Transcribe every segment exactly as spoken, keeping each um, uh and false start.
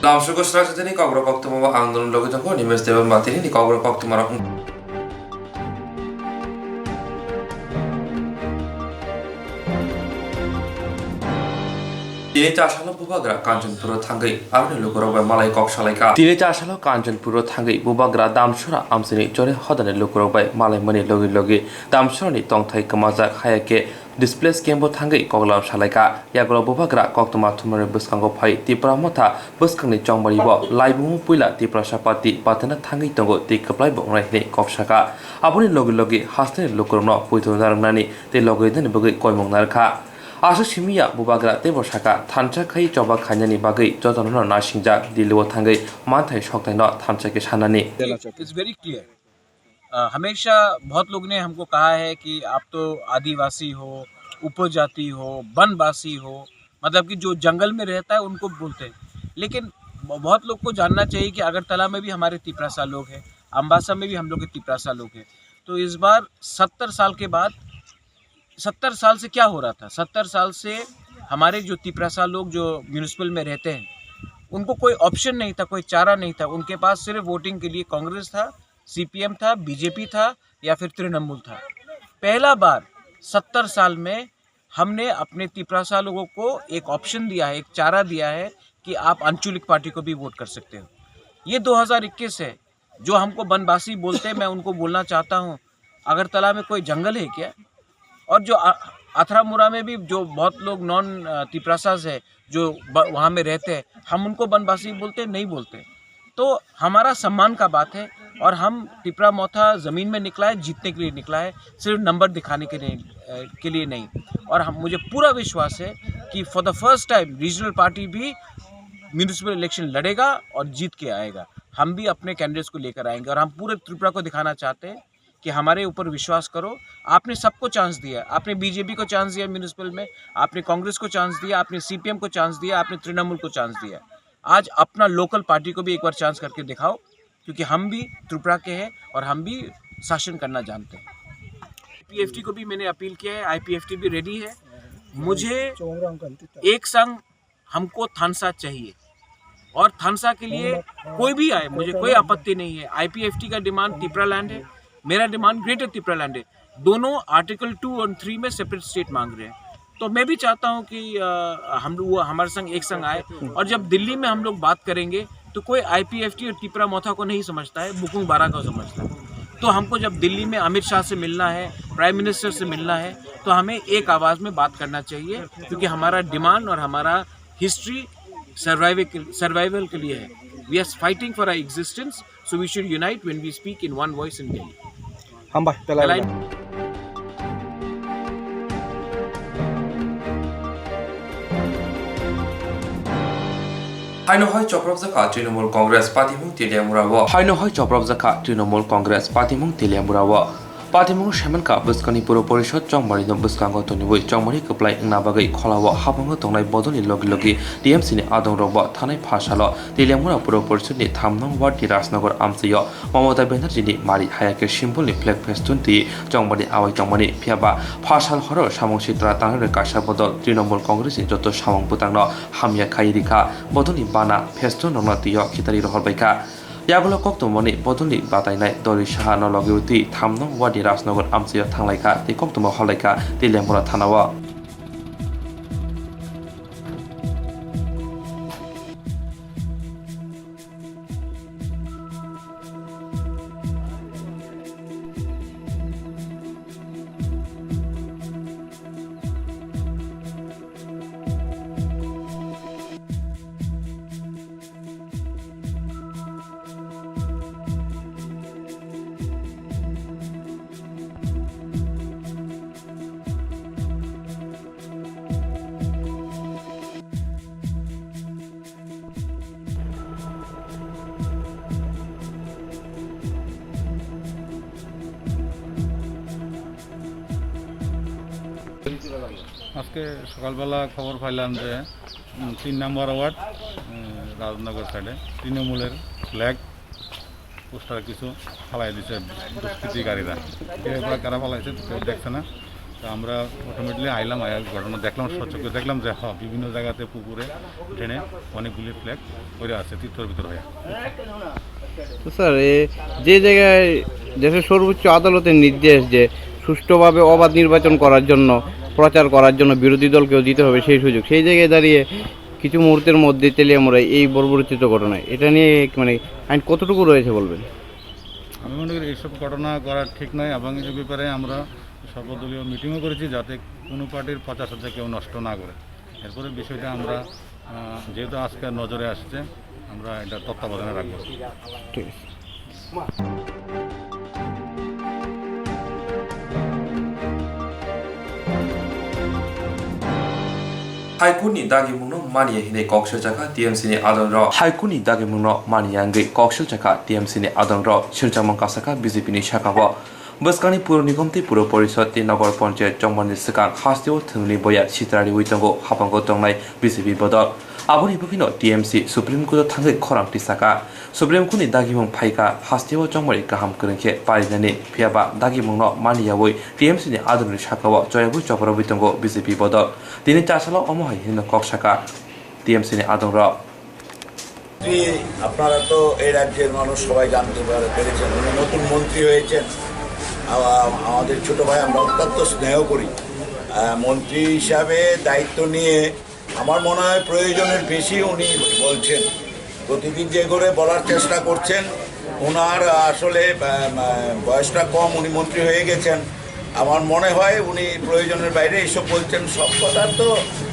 Lamsoko srajatini kokrok koktwma o ang nono logi tongo, Nimesh Debbarma tini ni kokrok koktwma rok. Tini chasalo bubagra Kanchanpuro thangwi aroni lukurok bai malai kok salaikha. Tini chasalo Kanchanpuro thangwi bubagra Damsora amchini chore hodani lukurok bai malai mani logi logi Damsorani tongthai kwmajak haya khe displace camp o thangwi koklam salaikha. Yagulo bubagra koktwma thumnani bwskango phai Tipra Motha bwskangni chongmari bo laibumung puila Tiprasa Party patena thangwi tongo tei kwplai bo wngnai hwnwi kok sakha. Aboni logi logi hasteni lukurokno poito narwknani tei logi rinani bagwi koimung narwkha. Aswk simi ya bubagra teibo sakha, thansa khai choba khainani bagwi jotono nasingjak Delhi o thangwi manthai soktaino thansa khe sanani. It's very clear. अ, हमेशा बहुत लोग ने हमको कहा है कि आप तो आदिवासी हो, उपजाति हो, वनवासी हो, मतलब कि जो जंगल में रहता है उनको बोलते हैं। लेकिन ब-, बहुत लोग को जानना चाहिए कि अगरतला में भी हमारे तिपरासा लोग हैं, अम्बासा में भी हम लोग के तिपरासा लोग हैं। तो इस बार सत्तर साल के बाद, सत्तर साल से क्या हो रहा था? सत्तर साल से हमारे जो तिपरासा लोग जो म्युनिसिपल में रहते हैं, उनको कोई ऑप्शन नहीं था, कोई चारा नहीं था। उनके पास सिर्फ वोटिंग के लिए कांग्रेस था, सीपीएम था, बीजेपी था या फिर तृणमूल था। पहला बार सत्तर साल में हमने अपने तिपरासा लोगों को एक ऑप्शन दिया है, एक चारा दिया है कि आप आंचलिक पार्टी को भी वोट कर सकते हो। ये दो हज़ार इक्कीस है, जो हमको वनवासी बोलते हैं, मैं उनको बोलना चाहता हूँ, अगरतला में कोई जंगल है क्या? और जो अ-, अथरामुरा में भी जो बहुत लोग नॉन, अ, तिपरासास है, जो ब-, वहाँ में रहते हैं, हम उनको वनवासी बोलते हैं? नहीं बोलते। तो हमारा सम्मान का बात है और हम तिपरा मोथा ज़मीन में निकला है, जीतने के लिए निकला है, सिर्फ नंबर दिखाने के लिए, अ, के लिए नहीं। और हम, मुझे पूरा विश्वास है कि for the first time regional party भी म्युनिसिपल इलेक्शन लड़ेगा और जीत के आएगा। हम भी अपने कैंडिडेट्स को लेकर आएंगे और हम पूरे त्रिपुरा को दिखाना चाहते हैं कि हमारे ऊपर विश्वास करो। आपने सबको चांस दिया, आपने बीजेपी को चांस दिया म्युनिसिपल में, आपने कांग्रेस को चांस दिया, आपने सीपीएम को चांस दिया, आपने तृणमूल को चांस दिया। आज अपना लोकल पार्टी को भी एक बार चांस करके दिखाओ, क्योंकि हम भी त्रिपुरा के हैं और हम भी शासन करना जानते हैं। आईपीएफटी को भी मैंने अपील किया है, आईपीएफटी भी रेडी है। मुझे एक संग हमको थानसा चाहिए और थानसा के लिए कोई भी आए, मुझे कोई आपत्ति नहीं है। आईपीएफटी का डिमांड तिपरा लैंड है, मेरा डिमांड ग्रेटर तिपरा लैंड है। दोनों आर्टिकल टू और थ्री में सेपरेट स्टेट मांग रहे हैं। तो मैं भी चाहता हूँ कि, अ, हम लोग, वो हमारे संग एक संग आए और जब दिल्ली में हम लोग बात करेंगे तो कोई आईपीएफटी और तिपरा मोथा को नहीं समझता है, बुकुंग बारा को समझता है। तो हमको जब दिल्ली में अमित शाह से मिलना है, प्राइम मिनिस्टर से मिलना है, तो हमें एक आवाज़ में बात करना चाहिए, क्योंकि हमारा डिमांड और हमारा हिस्ट्री सर्वाइवल के, सर्वाइवल के लिए है। We are fighting for our existence, so we should unite when we speak in one voice in Delhi. Hambai, belai. Haino hai chopropjakha Trinamool Congress patimung Teliamura o. Haino hai chopropjakha Trinamool Congress patimung Teliamura o. Patimung semankha bwskangni Puro Porishod chongmari no bwskango toniwi chongmari kwplai wngna bagwi kholao habango tongnai bodolni logi logi T M C ni adongrokbo thanai pha salo Teliamura Puro Porishod ni tham nong ward ni Rajnagar amchaio Mamata Banerjee ni mari haya khe symbol ni flag festoon twi chongmani awai tongmani, phiya ba pha sal horo samung sitra tangnai kaisa bodol Trinamool Congress ni joto samung bwtang no hamya khai rikha, bodol ni bana festoon rok no twi o khitari rohor baikha. Yagulo koktwmani bodol ni batainai Dori Saha no logi twi tham nong ward ni Rajnagar amchaio thanglaikha tei koktwma horlaikha Teliamura thana o. আজকে সকালবেলা খবর পাইলাম যে, উম, তিন নম্বর ওয়ার্ড, উম, রাজনগর সাইডে তৃণমূলের flag poster কিছু ফালাই দিছে দুষ্কৃতিকারীরা। কে বা কারা ফালাইছে তো কেউ দেখছে না। আমরা অটোমেটিকলি আইলাম, আয়া ঘটনা দেখলাম, সচক্ষে দেখলাম যে হ্যাঁ, বিভিন্ন জায়গাতে পুকুরে, ড্রেনে অনেকগুলি ফ্ল্যাগ পড়ে আছে তীর্থর ভিতরে হয়ে। তো স্যার, এ যে জায়গায় দেশের সর্বোচ্চ আদালতের নির্দেশ যে সুষ্ঠুভাবে অবাধ নির্বাচন করার জন্য, প্রচার করার জন্য বিরোধী দলকেও দিতে হবে সেই সুযোগ, সেই জায়গায় দাঁড়িয়ে কিছু মুহূর্তের মধ্যে তেলিয়ামুড়ায় এই বর্বরোচিত ঘটনায়, এটা নিয়ে মানে আইন কতটুকু রয়েছে বলবেন? আমি মনে করি এইসব ঘটনা করা ঠিক নয় এবং এই ব্যাপারে আমরা সর্বদলীয় মিটিংও করেছি, যাতে কোনো পার্টির প্রচার সাথে কেউ নষ্ট না করে। এরপরে বিষয়টা আমরা, আহ, যেহেতু আজকে নজরে আসছে, আমরা এটা তত্ত্বাবধানে রাখবো। ঠিক আছে। Haikurni dagimungno manya hinwi kok sirjakha T M C ni adongrok. Haikurni dagimungno manya wngwi kok sirjakha T M C ni adongrok, sirjakmung kasakha B J P ni sakao. Bwskangni Puro Nigom tei Puro Porishod tei Nogor Ponchayat chongmani swkang hasteo thwngni boya sitra riwi tongo, habango tongnai B J P bodol. Aboni bagwino T M C Supreme Court o thangwi khorang tisaka. Supreme Court ni dagimung phaikha, hasteo chongmani kaham kwrwng khe parinani, phiyaba dagimungno maniyawi T M C ni adongrokni sakao choyabwi choprobwi tongo B J P bodol. Tini chasalo omo hai hino kok saka T M C ni adongrok. মন্ত্রী, আপনারা তো এই রাজ্যের মানুষ সবাই জানতে পারে, পেরেছেন, উনি নতুন মন্ত্রী হয়েছেন। আ-, আমাদের ছোট ভাই, আমরা অত্যন্ত স্নেহ করি। আহ, মন্ত্রী হিসাবে দায়িত্ব নিয়ে আমার মনে হয় প্রয়োজনের বেশি উনি বলছেন, প্রতিদিন যে করে বলার চেষ্টা করছেন। ওনার আসলে আহ, আহ, বয়সটা কম, উনি মন্ত্রী হয়ে গেছেন। আমার মনে হয় উনি প্রয়োজনের বাইরে এইসব বলছেন। সব কথার তো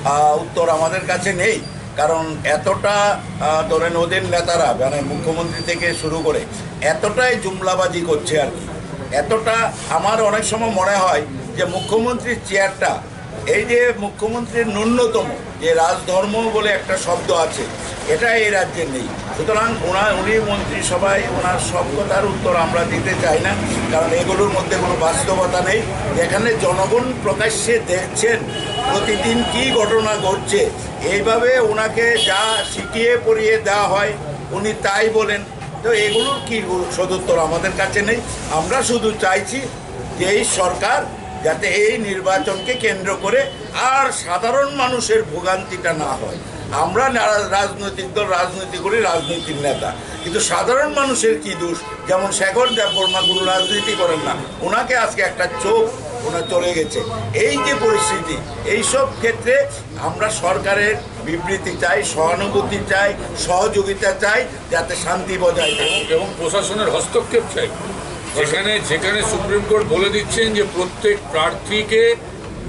আহ, উত্তর আমাদের কাছে নেই, কারণ এতটা আহ, ধরেন ওদের নেতারা, মানে মুখ্যমন্ত্রী থেকে শুরু করে, এতটাই জুমলাবাজি করছে আর কি। এতটা আমার অনেক সময় মনে হয় যে মুখ্যমন্ত্রীর চেয়ারটা, এই যে মুখ্যমন্ত্রীর ন্যূনতম যে রাজধর্ম বলে একটা শব্দ আছে, এটা এই রাজ্যে নেই। সুতরাং ওনার, উনি মন্ত্রিসভায় ওনার সব কথার উত্তর আমরা দিতে চাই না, কারণ এগুলোর মধ্যে কোনো বাস্তবতা নেই। যেখানে জনগণ প্রকাশ্যে দেখছেন প্রতিদিন কি ঘটনা ঘটছে, এইভাবে ওনাকে যা শিখিয়ে পড়িয়ে দেওয়া হয়, উনি তাই বলেন। তো এগুলোর কি সদুত্তর আমাদের কাছে নেই। আমরা শুধু চাইছি যে এই সরকার যাতে এই নির্বাচনকে কেন্দ্র করে আর সাধারণ মানুষের ভোগান্তিটা না হয়। আমরা না-, রাজনৈতিক দল রাজনীতি করি, রাজনীতির নেতা, কিন্তু সাধারণ মানুষের কি দোষ? যেমন শেখর দেববর্মা কোনো রাজনীতি করেন না, ওনাকে আজকে একটা চোখ, ওনার চলে গেছে। এই যে পরিস্থিতি, এইসব ক্ষেত্রে আমরা সরকারের বিবৃতি চাই, সহানুভূতি চাই, সহযোগিতা চাই, যাতে শান্তি বজায় থাকে। এবং প্রশাসনের হস্তক্ষেপ চাই। যেখানে যেখানে সুপ্রিম কোর্ট বলে দিচ্ছেন যে প্রত্যেক প্রার্থীকে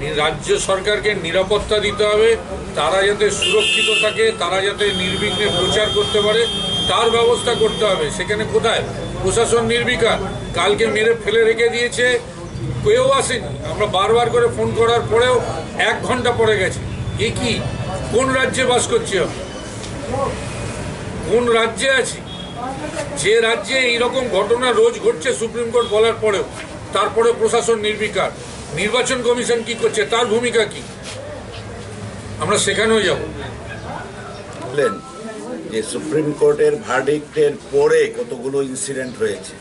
নি- রাজ্য সরকারকে নিরাপত্তা দিতে হবে, তারা যাতে সুরক্ষিত থাকে, তারা যাতে নির্বিঘ্নে প্রচার করতে পারে, তার ব্যবস্থা করতে হবে। সেখানে কোথায় প্রশাসন নির্বিকার? কালকে মেরে ফেলে রেখে দিয়েছে, কেউ আসেনি। আমরা বারবার করে ফোন করার পরেও এক ঘন্টা পরে গেছে। এ কি? কোন রাজ্যে বাস করছি আমরা? কোন রাজ্যে আছি? যে রাজ্যে এইরকম ঘটনা রোজ ঘটছে সুপ্রিম কোর্ট বলার পরেও, তারপরে প্রশাসন নির্বিকার। নির্বাচন কমিশন কি করছে, তার ভূমিকা কি? আমরা সেখানেও যাব। বললেন যে সুপ্রিম কোর্টের ভার্ডিক্টের পরে কতগুলো ইনসিডেন্ট হয়েছে।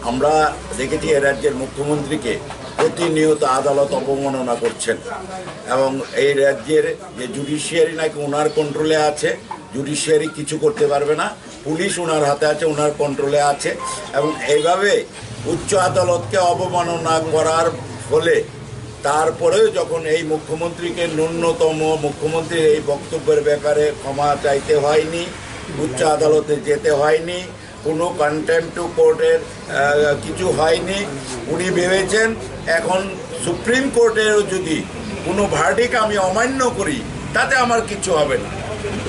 আমরা দেখেছি এ রাজ্যের মুখ্যমন্ত্রীকে প্রতিনিয়ত আদালত অবমাননা করছেন এবং এই রাজ্যের যে জুডিশিয়ারি নাকি ওনার কন্ট্রোলে আছে, জুডিশিয়ারি কিছু করতে পারবে না, পুলিশ ওনার হাতে আছে, ওনার কন্ট্রোলে আছে। এবং এইভাবে উচ্চ আদালতকে অবমাননা করার ফলে তারপরেও যখন এই মুখ্যমন্ত্রীকে ন্যূনতম মুখ্যমন্ত্রীর এই বক্তব্যের ব্যাপারে ক্ষমা চাইতে হয়নি, উচ্চ আদালতে যেতে হয়নি, কোনো কন্টেম্পট অফ কোর্টের কিছু হয়নি। উনি ভেবেছেন এখন সুপ্রিম কোর্টেরও যদি কোনো ভার্ডিক্ট আমি অমান্য করি, তাতে আমার কিছু হবে না।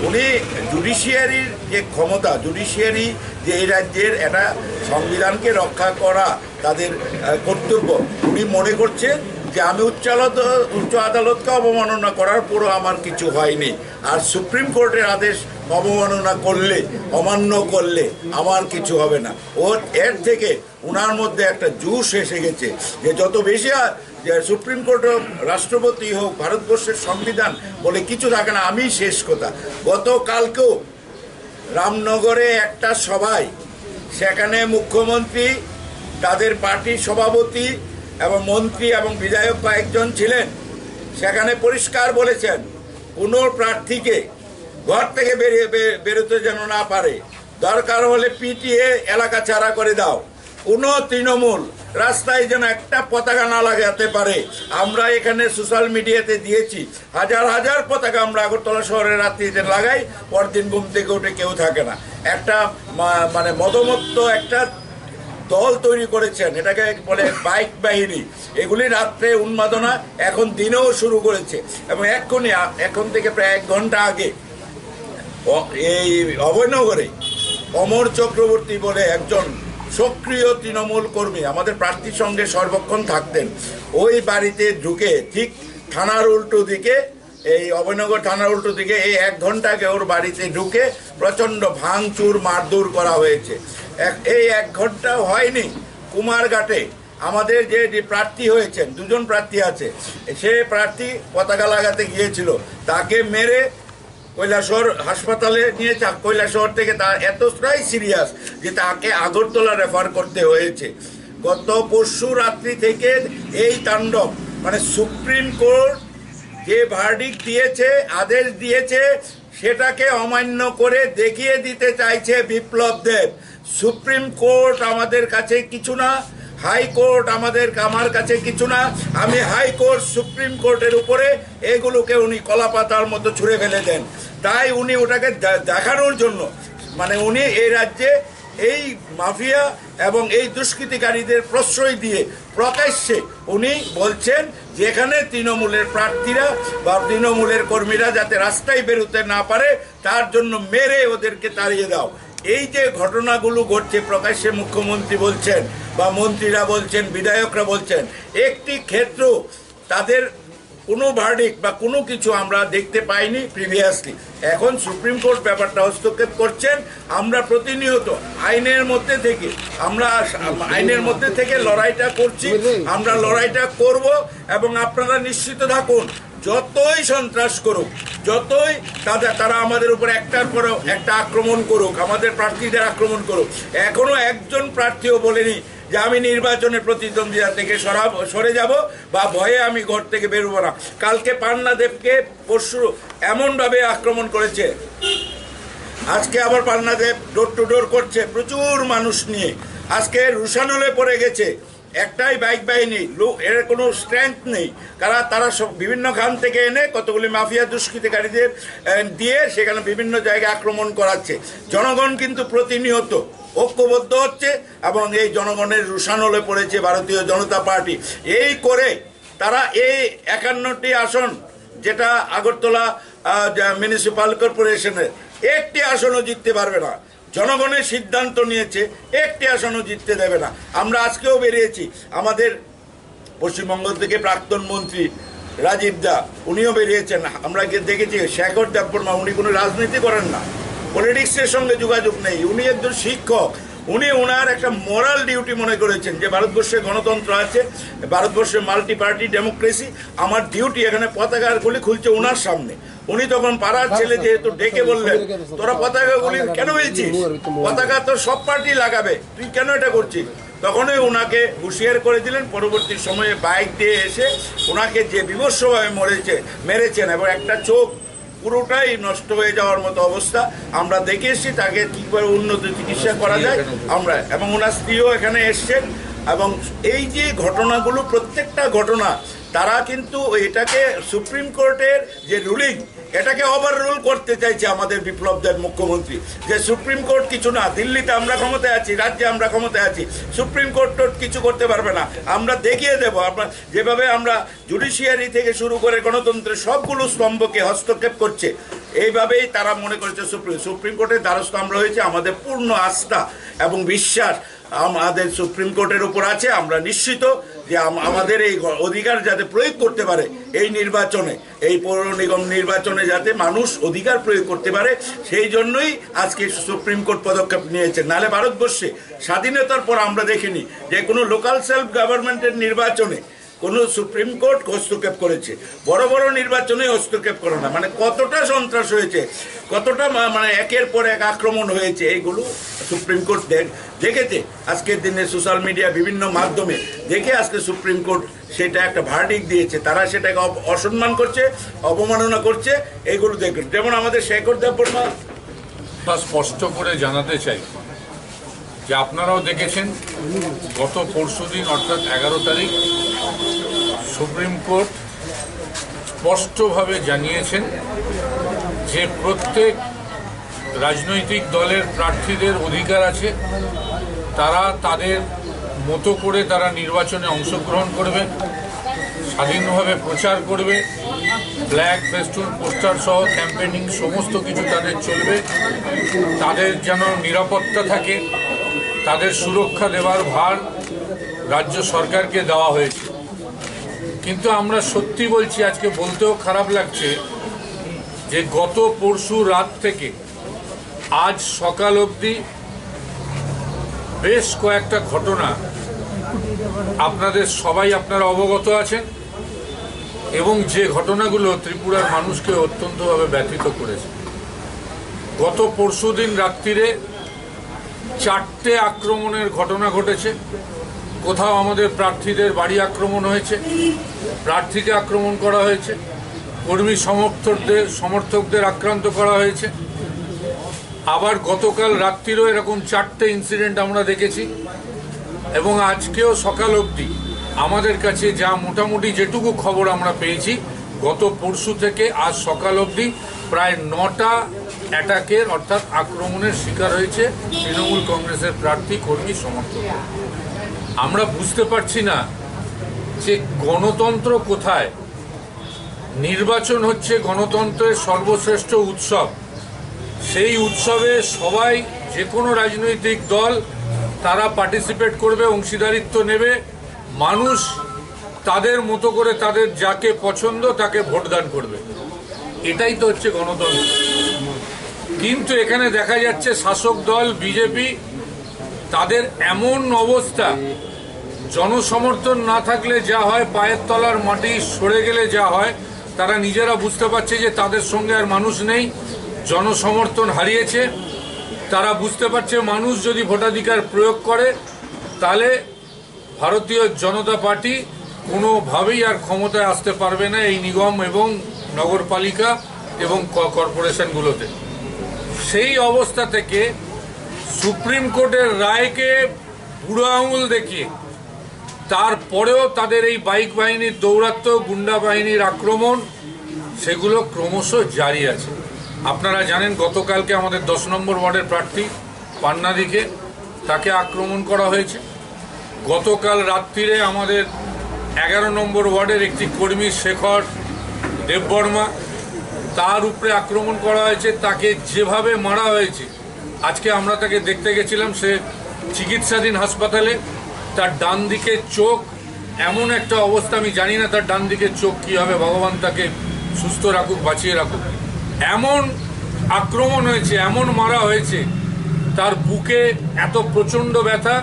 উনি জুডিশিয়ারির যে ক্ষমতা, জুডিশিয়ারি যে এই রাজ্যের একটা সংবিধানকে রক্ষা করা তাদের আহ, কর্তব্য, উনি মনে করছেন যে আমি উচ্চ আদালত, উচ্চ আদালতকে অবমাননা করার পরও আমার কিছু হয়নি, আর সুপ্রিম কোর্টের আদেশ অবমাননা করলে, অমান্য করলে আমার কিছু হবে না। ওর এর থেকে ওনার মধ্যে একটা জোশ এসে গেছে যে যত বেশি আ-, যে সুপ্রিম কোর্ট হোক, রাষ্ট্রপতি হোক, ভারতবর্ষের সংবিধান বলে কিছু থাকে না, আমি শেষ কথা। গতকালকেও রামনগরে একটা সভায়, সেখানে মুখ্যমন্ত্রী, তাদের পার্টির সভাপতি এবং মন্ত্রী এবং বিধায়ক কয়েকজন ছিলেন, সেখানে পরিষ্কার বলেছেন কোনো প্রার্থীকে ঘর থেকে বেরিয়ে বে- বেরোতে যেন না পারে, দরকার হলে পিটিএ এলাকা ছাড়া করে দাও, কোনো তৃণমূল রাস্তায় যেন একটা পতাকা না লাগাতে পারে। আমরা এখানে সোশ্যাল মিডিয়াতে দিয়েছি, হাজার হাজার পতাকা আমরা আগরতলা শহরের রাত্রিতে লাগাই, পরদিন ঘুম থেকে উঠে কেউ থাকে না। একটা মা- মানে মদমত্ত একটা দল তৈরি করেছেন, এটাকে বলে বাইক বাহিনী। এগুলি রাত্রে উন্মাদনা এখন দিনেও শুরু করেছে। এবং এক্ষুনি আ- এখন থেকে প্রায় এক ঘন্টা আগে অ- এই অভয়নগরে অমর চক্রবর্তী বলে একজন সক্রিয় তৃণমূল কর্মী, আমাদের প্রার্থীর সঙ্গে সর্বক্ষণ থাকতেন, ওই বাড়িতে ঢুকে ঠিক থানার উল্টো দিকে, এই অভয়নগর থানার উল্টো দিকে এই এক ঘন্টা আগে ওর বাড়িতে ঢুকে প্রচণ্ড ভাঙচুর, মারধর করা হয়েছে। এক- এই এক ঘন্টা হয়নি, কুমারঘাটে আমাদের যে, যে প্রার্থী হয়েছেন, দুজন প্রার্থী আছে, সে প্রার্থী পতাকা লাগাতে গিয়েছিল, তাকে মেরে কৈলাসহর হাসপাতালে নিয়ে চা- কৈলাসহর থেকে তা এতটাই সিরিয়াস যে তাকে আগরতলা রেফার করতে হয়েছে। গত পরশু রাত্রি থেকে এই তাণ্ডব, মানে সুপ্রিম কোর্ট যে ভার্ডিক্ট দিয়েছে, আদেশ দিয়েছে, সেটাকে অমান্য করে দেখিয়ে দিতে চাইছে বিপ্লব দেব। সুপ্রিম কোর্ট আমাদের কাছে কিছু না, হাই কোর্ট আমাদের, আমার কাছে কিছু না। আমি হাই কোর্ট, সুপ্রিম কোর্টের উপরে এগুলোকে উনি কলাপাতার মতো ছুঁড়ে ফেলে দেন। তাই উনি ওটাকে দে- দেখানোর জন্য, মানে উনি এই রাজ্যে এই মাফিয়া এবং এই দুষ্কৃতিকারীদের প্রশ্রয় দিয়ে প্রকাশ্যে উনি বলছেন, যেখানে তৃণমূলের প্রার্থীরা বা তৃণমূলের কর্মীরা যাতে রাস্তায় বেরোতে না পারে, তার জন্য মেরে ওদেরকে তাড়িয়ে দাও। এই যে ঘটনাগুলো ঘটছে, প্রকাশ্যে মুখ্যমন্ত্রী বলছেন বা মন্ত্রীরা বলছেন, বিধায়করা বলছেন, একটি ক্ষেত্র তাদের কোনো ভার্ডিক্ট বা কোনো কিছু আমরা দেখতে পাইনি প্রিভিয়াসলি। এখন সুপ্রিম কোর্ট ব্যাপারটা হস্তক্ষেপ করছেন। আমরা প্রতিনিয়ত আইনের মধ্যে থেকে, আমরা আইনের মধ্যে থেকে লড়াইটা করছি, আমরা লড়াইটা করব। এবং আপনারা নিশ্চিত থাকুন, যতই সন্ত্রাস করুক, যতই তাদের, তারা আমাদের উপর একটার পর একটা আক্রমণ করুক, আমাদের প্রার্থীদের আক্রমণ করুক, এখনো একজন প্রার্থীও বলেনি যে আমি নির্বাচনে প্রতিদ্বন্দ্বিতা থেকে সরাব, সরে যাব বা ভয়ে আমি ঘর থেকে বেরোবো না। কালকে পান্না দেবকে পরশু এমনভাবে আক্রমণ করেছে, আজকে আবার পান্না দেব ডোর টু ডোর করছে প্রচুর মানুষ নিয়ে। আজকে রুশানলে পড়ে গেছে একটাই বাইক বাহিনী, লো- এর কোনো স্ট্রেংথ নেই। কারা তারা সব বিভিন্ন খান থেকে এনে কতগুলি মাফিয়া দুষ্কৃতিকারীদের আহ, দিয়ে সেখানে বিভিন্ন জায়গায় আক্রমণ করাচ্ছে। জনগণ কিন্তু প্রতিনিয়ত ঐক্যবদ্ধ হচ্ছে এবং এই জনগণের রুশানলে পড়েছে ভারতীয় জনতা পার্টি। এই করে তারা এই একান্নটি আসন, যেটা আগরতলা মিউনিসিপ্যাল কর্পোরেশনের, একটি আসনও জিততে পারবে না। জনগণের সিদ্ধান্ত নিয়েছে, একটি আসনও জিততে দেবে না। আমরা আজকেও বেরিয়েছি, আমাদের পশ্চিমবঙ্গ থেকে প্রাক্তন মন্ত্রী রাজীব দা, উনিও বেরিয়েছেন। আমরা গিয়ে দেখেছি শেখর দেববর্মা, উনি কোনো রাজনীতি করেন না, পলিটিক্সের সঙ্গে যোগাযোগ নেই, উনি একজন শিক্ষক। উনি ওনার একটা মরাল ডিউটি মনে করেছেন যে ভারতবর্ষে গণতন্ত্র আছে, ভারতবর্ষে মাল্টি পার্টি ডেমোক্রেসি, আমার ডিউটি এখানে পতাকার গুলি খুলছে ওনার সামনে। উনি তখন পাড়ার ছেলে যেহেতু ডেকে বললেন, "তোরা পতাকা গুলি কেন ফেলছিস? পতাকা তো সব পার্টি লাগাবে, তুই কেন এটা করছিস?" তখনই ওনাকে হুঁশিয়ার করে দিলেন। পরবর্তী সময়ে বাইক দিয়ে এসে ওনাকে যে বীভৎসভাবে মরেছে, মেরেছেন এবং একটা চোখ পুরোটাই নষ্ট হয়ে যাওয়ার মতো অবস্থা। আমরা দেখে এসেছি তাকে কীভাবে উন্নত চিকিৎসা করা যায়। আমরা এবং ওনার স্ত্রীও এখানে এসছেন। এবং এই যে ঘটনাগুলো, প্রত্যেকটা ঘটনা, তারা কিন্তু এটাকে সুপ্রিম কোর্টের যে রুলিং, এটাকে ওভাররুল করতে চাইছে আমাদের বিপ্লব দেব মুখ্যমন্ত্রী, যে সুপ্রিম কোর্ট কিছু না, দিল্লিতে আমরা ক্ষমতায় আছি, রাজ্যে আমরা ক্ষমতায় আছি, সুপ্রিম কোর্ট টোর্ট কিছু করতে পারবে না। আমরা দেখিয়ে দেব, আমরা যেভাবে আমরা জুডিশিয়ারি থেকে শুরু করে গণতন্ত্রের সবগুলো স্তম্ভকে হস্তক্ষেপ করছে, এইভাবেই তারা মনে করছে সুপ্রিম সুপ্রিম কোর্টের দ্বারস্থ আমরা হয়েছে। আমাদের পূর্ণ আস্থা এবং বিশ্বাস আমাদের সুপ্রিম কোর্টের উপর আছে। আমরা নিশ্চিত যে আম- আমাদের এই গ- অধিকার যাতে প্রয়োগ করতে পারে এই নির্বাচনে, এই পৌর নিগম নির্বাচনে যাতে মানুষ অধিকার প্রয়োগ করতে পারে, সেই জন্যই আজকে সুপ্রিম কোর্ট পদক্ষেপ নিয়েছে। নালে ভারতবর্ষে স্বাধীনতার পর আমরা দেখিনি যে কোনো লোকাল সেলফ গভর্নমেন্টের নির্বাচনে কোনো সুপ্রিম কোর্ট হস্তক্ষেপ করেছে? বড় বড় নির্বাচনে হস্তক্ষেপ করে না। মানে, কতটা সন্ত্রাস হয়েছে, কতটা মা- মানে একের পর এক আক্রমণ হয়েছে, এইগুলো সুপ্রিম কোর্ট দেখ- দেখেছে। আজকের দিনে সোশ্যাল মিডিয়া বিভিন্ন মাধ্যমে দেখে আজকে সুপ্রিম কোর্ট সেটা একটা ভার্ডিক্ট দিয়েছে। তারা সেটাকে অপ- অসম্মান করছে, অবমাননা করছে, এইগুলো দেখে। যেমন আমাদের শেখর দেববর্মা। তা স্পষ্ট করে জানাতে চাই যে আপনারাও দেখেছেন, গত পরশুদিন অর্থাৎ এগারো তারিখ সুপ্রিম কোর্ট স্পষ্টভাবে জানিয়েছেন যে প্রত্যেক রাজনৈতিক দলের প্রার্থীদের অধিকার আছে, তারা তাদের মতো করে তারা নির্বাচনে অংশগ্রহণ করবেন, স্বাধীনভাবে প্রচার করবে, ফ্ল্যাগ, ফেস্টুন, পোস্টার সহ ক্যাম্পেইনিং সমস্ত কিছু তাদের চলবে। তাদের যেন নিরাপত্তা থাকে, তাদের সুরক্ষা দেওয়ার ভার রাজ্য সরকারকে দেওয়া হয়েছে। কিন্তু আমরা সত্যি বলছি, আজকে বলতেও খারাপ লাগছে যে গত পরশু রাত থেকে আজ সকাল অবধি বেশ কয়েকটা ঘটনা আপনাদের সবাই আপনারা অবগত আছেন, এবং যে ঘটনাগুলো ত্রিপুরার মানুষকে অত্যন্তভাবে ব্যথিত করেছে। গত পরশুদিন রাত্রিরে চারটে আক্রমণের ঘটনা ঘটেছে। কোথাও আমাদের প্রার্থীদের বাড়ি আক্রমণ হয়েছে, প্রার্থীকে আক্রমণ করা হয়েছে, কর্মী সমর্থকদের সমর্থকদের আক্রান্ত করা হয়েছে। আবার গতকাল রাত্রিরও এরকম চারটে ইনসিডেন্ট আমরা দেখেছি, এবং আজকেও সকাল অবধি আমাদের কাছে যা মোটামুটি যেটুকু খবর আমরা পেয়েছি, গত পরশু থেকে আজ সকাল অবধি প্রায় নটা অ্যাটাকের অর্থাৎ আক্রমণের শিকার হয়েছে তৃণমূল কংগ্রেসের প্রার্থী, কর্মী, সমর্থক। আমরা বুঝতে পারছি না যে গণতন্ত্র কোথায়। নির্বাচন হচ্ছে গণতন্ত্রের সর্বশ্রেষ্ঠ উৎসব। সেই উৎসবে সবাই, যে কোনো রাজনৈতিক দল, তারা পার্টিসিপেট করবে, অংশীদারিত্ব নেবে। মানুষ তাদের মতো করে তাদের যাকে পছন্দ তাকে ভোটদান করবে। এটাই তো হচ্ছে গণতন্ত্র। কিন্তু এখানে দেখা যাচ্ছে শাসক দল বিজেপি, তাদের এমন অবস্থা, জনসমর্থন না থাকলে যা হয়, পায়ের তলার মাটি সরে গেলে যা হয়, তারা নিজেরা বুঝতে পারছে যে তাদের সঙ্গে আর মানুষ নেই, জনসমর্থন হারিয়েছে। তারা বুঝতে পারছে মানুষ যদি ভোটাধিকার প্রয়োগ করে, তাহলে ভারতীয় জনতা পার্টি কোনোভাবেই আর ক্ষমতায় আসতে পারবে না এই নিগম এবং নগরপালিকা এবং ক- কর্পোরেশনগুলোতে। সেই অবস্থা থেকে সুপ্রিম কোর্টের রায়কে বুড়ো আঙুল দেখিয়ে, তারপরেও তাদের এই বাইক বাহিনীর দৌরাত্ম্য, গুন্ডা বাহিনীর আক্রমণ, সেগুলো ক্রমশ জারি আছে। আপনারা জানেন, গতকালকে আমাদের দশ নম্বর ওয়ার্ডের প্রার্থী পান্নাদিকে, তাকে আক্রমণ করা হয়েছে। গতকাল রাত্রিরে আমাদের এগারো নম্বর ওয়ার্ডের একটি কর্মী শেখর দেববর্মা, তার উপরে আক্রমণ করা হয়েছে। তাকে যেভাবে মারা হয়েছে, আজকে আমরা তাকে দেখতে গেছিলাম, সে চিকিৎসাধীন হাসপাতালে। তার ডান দিকের চোখ এমন একটা অবস্থা, আমি জানি না তার ডান দিকের চোখ কী হবে, ভগবান তাকে সুস্থ রাখুক, বাঁচিয়ে রাখুক। এমন আক্রমণ হয়েছে, এমন মারা হয়েছে, তার বুকে এত প্রচণ্ড ব্যথা,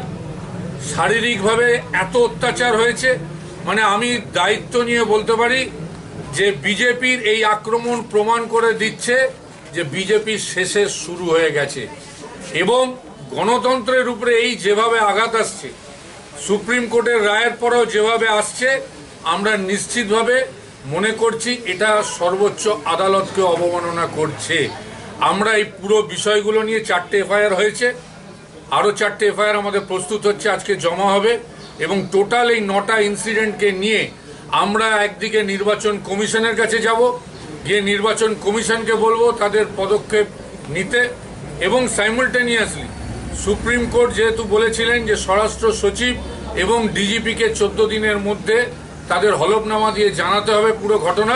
শারীরিকভাবে এত অত্যাচার হয়েছে। মানে, আমি দায়িত্ব নিয়ে বলতে পারি যে বিজেপির এই আক্রমণ প্রমাণ করে দিচ্ছে যে বিজেপির শেষের শুরু হয়ে গেছে। এবং গণতন্ত্রের উপরে এই যেভাবে আঘাত আসছে, সুপ্রিম কোর্টের রায়ের পরেও যেভাবে আসছে, আমরা নিশ্চিতভাবে মনে করছি এটা সর্বোচ্চ আদালতকে অবমাননা করছে। আমরা এই পুরো বিষয়গুলো নিয়ে চারটে এফআইআর হয়েছে, আরও চারটে এফআইআর আমাদের প্রস্তুত হচ্ছে, আজকে জমা হবে। এবং টোটাল এই নটা ইনসিডেন্টকে নিয়ে আমরা একদিকে নির্বাচন কমিশনের কাছে যাব, গিয়ে নির্বাচন কমিশনকে বলবো তাদের পদক্ষেপ নিতে। এবং সাইমultaneously সুপ্রিম কোর্ট যেহেতু বলেছিলেন যে স্বরাষ্ট্র সচিব এবং ডিজিপিকে চোদ্দ দিনের মধ্যে তাদের হলফনামা দিয়ে জানাতে হবে পুরো ঘটনা,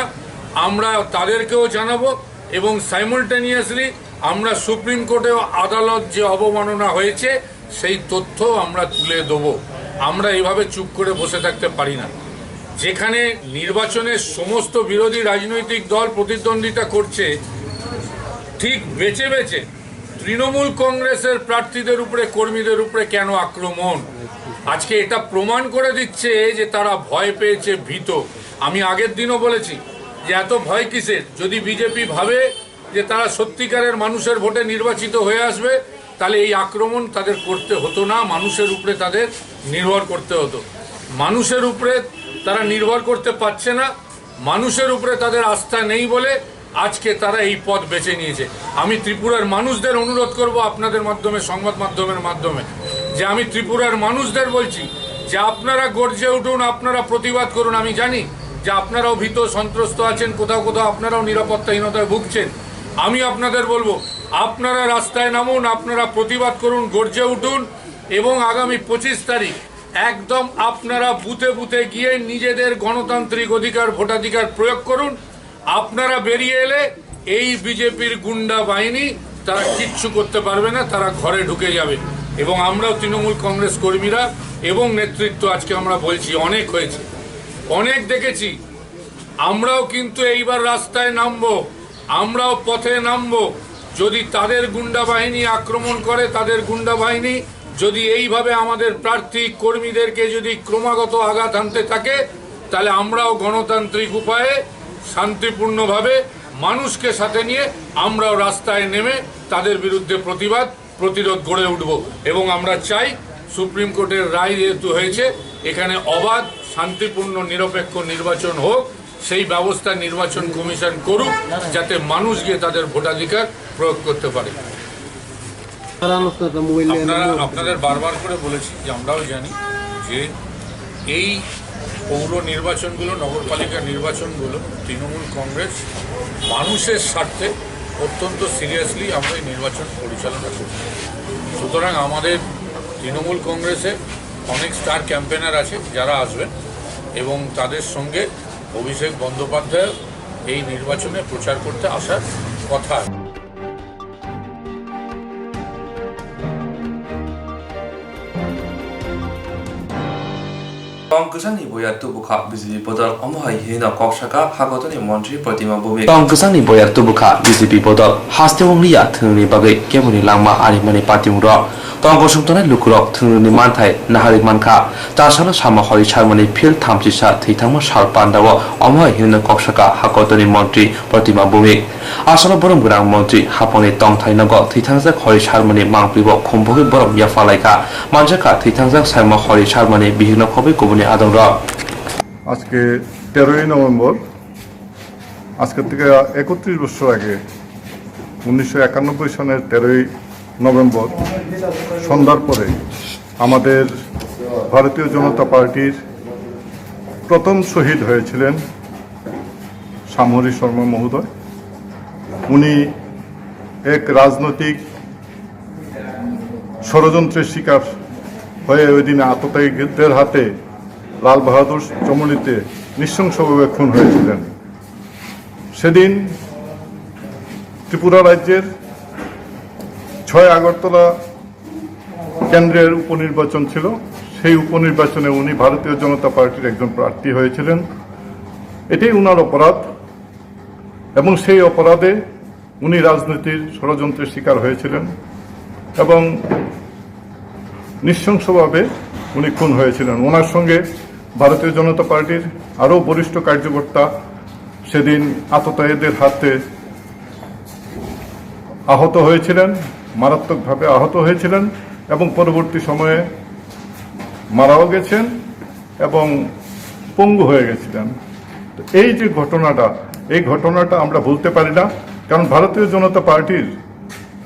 আমরা তাদেরকেও জানাবো। এবং সাইমultaneously আমরা সুপ্রিম কোর্টেও আদালত যে অবমাননা হয়েছে সেই তথ্য আমরা তুলে দেবো। আমরা এভাবে চুপ করে বসে থাকতে পারি না। যেখানে নির্বাচনের সমস্ত বিরোধী রাজনৈতিক দল প্রতিদ্বন্দ্বিতা করছে, ঠিক বেছে বেছে তৃণমূল কংগ্রেসের প্রার্থীদের উপরে, কর্মীদের উপরে কেন আক্রমণ? আজকে এটা প্রমাণ করে দিচ্ছে যে তারা ভয় পেয়েছে, ভীত। আমি আগের দিনও বলেছি যে এত ভয় কিসের? যদি বিজেপি ভাবে যে তারা সত্যিকারের মানুষের ভোটে নির্বাচিত হয়ে আসবে, তাহলে এই আক্রমণ তাদের করতে হতো না, মানুষের উপরে তাদের নির্ভর করতে হতো। মানুষের উপরে তারা নির্ভর করতে পারছে না, মানুষের উপরে তাদের আস্থা নেই বলে আজকে তারা এই পথ বেছে নিয়েছে। আমি ত্রিপুরার মানুষদের অনুরোধ করব আপনাদের মাধ্যমে, সংবাদ মাধ্যমের মাধ্যমে, যে আমি ত্রিপুরার মানুষদের বলছি যে আপনারা গর্জে উঠুন, আপনারা প্রতিবাদ করুন। আমি জানি যে আপনারাও ভীত সন্ত্রস্ত আছেন, কোথাও কোথাও আপনারাও নিরাপত্তাহীনতায় ভুগছেন। আমি আপনাদের বলবো, আপনারা রাস্তায় নামুন, আপনারা প্রতিবাদ করুন, গর্জে উঠুন এবং আগামী পঁচিশ তারিখ একদম আপনারা বুথে বুথে গিয়ে নিজেদের গণতান্ত্রিক অধিকার, ভোটাধিকার প্রয়োগ করুন। আপনারা বেরিয়ে এলে এই বিজেপির গুন্ডা বাহিনী তারা কিচ্ছু করতে পারবে না, তারা ঘরে ঢুকে যাবে। এবং আমরাও তৃণমূল কংগ্রেস কর্মীরা এবং নেতৃত্ব আজকে আমরা বলছি, অনেক হয়েছে, অনেক দেখেছি। আমরাও কিন্তু এইবার রাস্তায় নামবো, আমরাও পথে নামবো। যদি তাদের গুন্ডা বাহিনী আক্রমণ করে, তাদের গুন্ডা বাহিনী যদি এইভাবে আমাদের প্রার্থী কর্মীদেরকে যদি ক্রমাগত আঘাত হানতে থাকে, তাহলে আমরাও গণতান্ত্রিক উপায়ে শান্তিপূর্ণভাবে মানুষকে সাথে নিয়ে আমরাও রাস্তায় নেমে তাদের বিরুদ্ধে প্রতিবাদ, প্রতিরোধ গড়ে উঠব। এবং আমরা চাই সুপ্রিম কোর্টের রায় যেহেতু হয়েছে, এখানে অবাধ, শান্তিপূর্ণ, নিরপেক্ষ নির্বাচন হোক, সেই ব্যবস্থা নির্বাচন কমিশন করুক, যাতে মানুষ গিয়ে তাদের ভোটাধিকার প্রয়োগ করতে পারে। আপনারা, আপনাদের বারবার করে বলেছি যে আমরাও জানি যে এই পৌর নির্বাচনগুলো, নগরপালিকা নির্বাচনগুলো তৃণমূল কংগ্রেস মানুষের স্বার্থে অত্যন্ত সিরিয়াসলি আমরা এই নির্বাচন পরিচালনা করি। সুতরাং আমাদের তৃণমূল কংগ্রেসের অনেক স্টার ক্যাম্পেনার আছে যারা আসবেন এবং তাদের সঙ্গে অভিষেক বন্দ্যোপাধ্যায় এই নির্বাচনে প্রচার করতে আসার কথা। Tong kwchangni boya tubukha B J P bodol, omo hai hino kok saka Hakotorni montri Protima Bhumik. Tong kwchangni boya tubukha B J P bodol, haste wng liya thwngni bagwi keboni langma arimani patimung rok. Tong kosong tongnai lukurok thwngni manthai naharwi mankha. Chasalo sama hori sarmani phil thamchisa thwithangma sal pandao omo hai hino kok saka Hakotorni montri Protima Bhumik. Asalo borom gwnang montri hapangni tongthai nogo thwithangjak hori sarmani mangphibo khumpogwi borom yapha laikha. Manjakha thwithangjak saima hori sarmani bihikno khobwi kubuni adongrok. আজকে তেরোই নভেম্বর, আজকের থেকে একত্রিশ বছর আগে, উনিশশো একানব্বই সনের তেরোই নভেম্বর সন্ধ্যার পরে আমাদের ভারতীয় জনতা পার্টির প্রথম শহীদ হয়েছিলেন শ্যামহরি শর্মা মহোদয়। উনি এক রাজনৈতিক ষড়যন্ত্রের শিকার হয়ে ওই দিনে আততায়ীদের হাতে লাল বাহাদুর চমনিতে নৃশংসভাবে খুন হয়েছিলেন। সেদিন ত্রিপুরা রাজ্যের ছয় আগরতলা কেন্দ্রের উপনির্বাচন ছিল। সেই উপনির্বাচনে উনি ভারতীয় জনতা পার্টির একজন প্রার্থী হয়েছিলেন। এটাই উনার অপরাধ এবং সেই অপরাধে উনি রাজনীতির ষড়যন্ত্রের শিকার হয়েছিলেন এবং নৃশংসভাবে উনি খুন হয়েছিলেন। ওনার সঙ্গে ভারতীয় জনতা পার্টির আরও বরিষ্ঠ কার্যকর্তা সেদিন আততায়ীদের হাতে আহত হয়েছিলেন, মারাত্মকভাবে আহত হয়েছিলেন এবং পরবর্তী সময়ে মারাও গেছেন এবং পঙ্গু হয়ে গেছিলেন। তো এই যে ঘটনাটা, এই ঘটনাটা আমরা ভুলতে পারি না, কারণ ভারতীয় জনতা পার্টির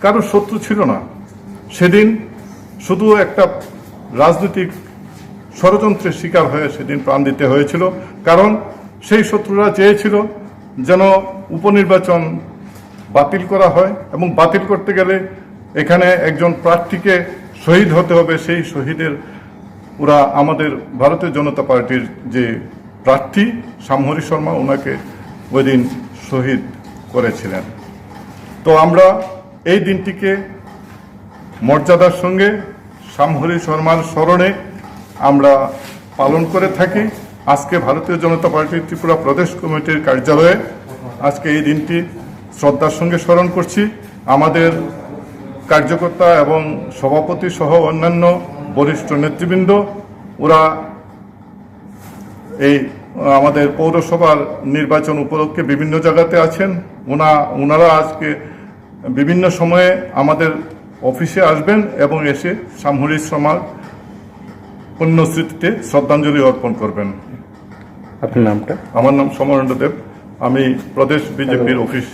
কারো শত্রু ছিল না। সেদিন শুধু একটা রাজনৈতিক ষড়যন্ত্রের শিকার হয়ে সেদিন প্রাণ দিতে হয়েছিল, কারণ সেই শত্রুরা চেয়েছিল যেন উপনির্বাচন বাতিল করা হয় এবং বাতিল করতে গেলে এখানে একজন প্রার্থীকে শহীদ হতে হবে। সেই শহীদের ওরা আমাদের ভারতীয় জনতা পার্টির যে প্রার্থী শ্যামহরি শর্মা, ওনাকে ওই দিন শহীদ করেছিলেন। তো আমরা এই দিনটিকে মর্যাদার সঙ্গে শ্যামহরি শর্মার স্মরণে আমরা পালন করে থাকি। আজকে ভারতীয় জনতা পার্টি ত্রিপুরা প্রদেশ কমিটির কার্যালয়ে আজকে এই দিনটি শ্রদ্ধার সঙ্গে স্মরণ করছি। আমাদের কার্যকর্তা এবং সভাপতি সহ অন্যান্য বরিষ্ঠ নেতৃবৃন্দ ওরা এই আমাদের পৌরসভার নির্বাচন উপলক্ষে বিভিন্ন জায়গাতে আছেন। ওনা-, ওনারা আজকে বিভিন্ন সময়ে আমাদের অফিসে আসবেন এবং এসে সামহুরি শ্রমার পুণ্যস্মৃতিতে শ্রদ্ধাঞ্জলি অর্পণ করবেন। আপনার নামটা? আমার নাম সমরেন্দ্র দেব, আমি প্রদেশ বিজেপির office.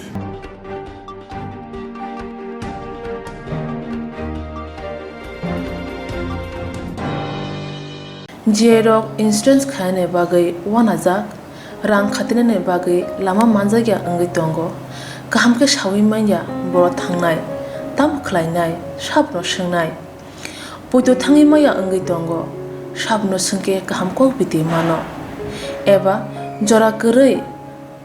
J rok insurance khainani bagwi uanajak, rang khatinani bagwi lama manjakya wngwi tongo. Kaham khe saui manya borok thangnai, tamo khlainai, sabono swngnai. Poito thangwi maya wngwi tongo, sabono swngkhe kaham kok biti mano. Eba jora kwrwi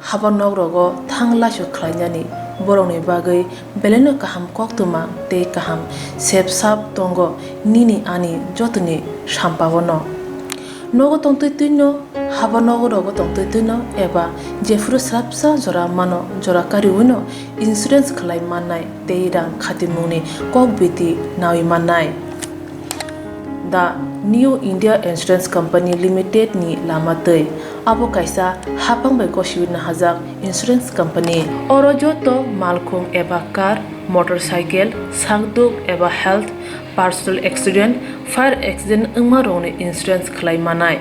haba nok rogo thang laisu khlainani borokni bagwi belaino kaham koktwma tei kaham sep sap tongo nini ani jotoni sampaono. Nogo tongtwi twino, haba nogo rogo tongtwi twino eba jephuru swrapsa jora mano jora kariwino insurance khlai mannai tei rang khatimungni kok biti naui mannai. The New India Insurance Company Limited ni lama twi. Abo kaisa hapang bai gosiwi nahajak insurance company. Oro joto malkhung eba car, motorcycle, sakduk eba health, personal accident, fire accident wngma rokni insurance khlai manai.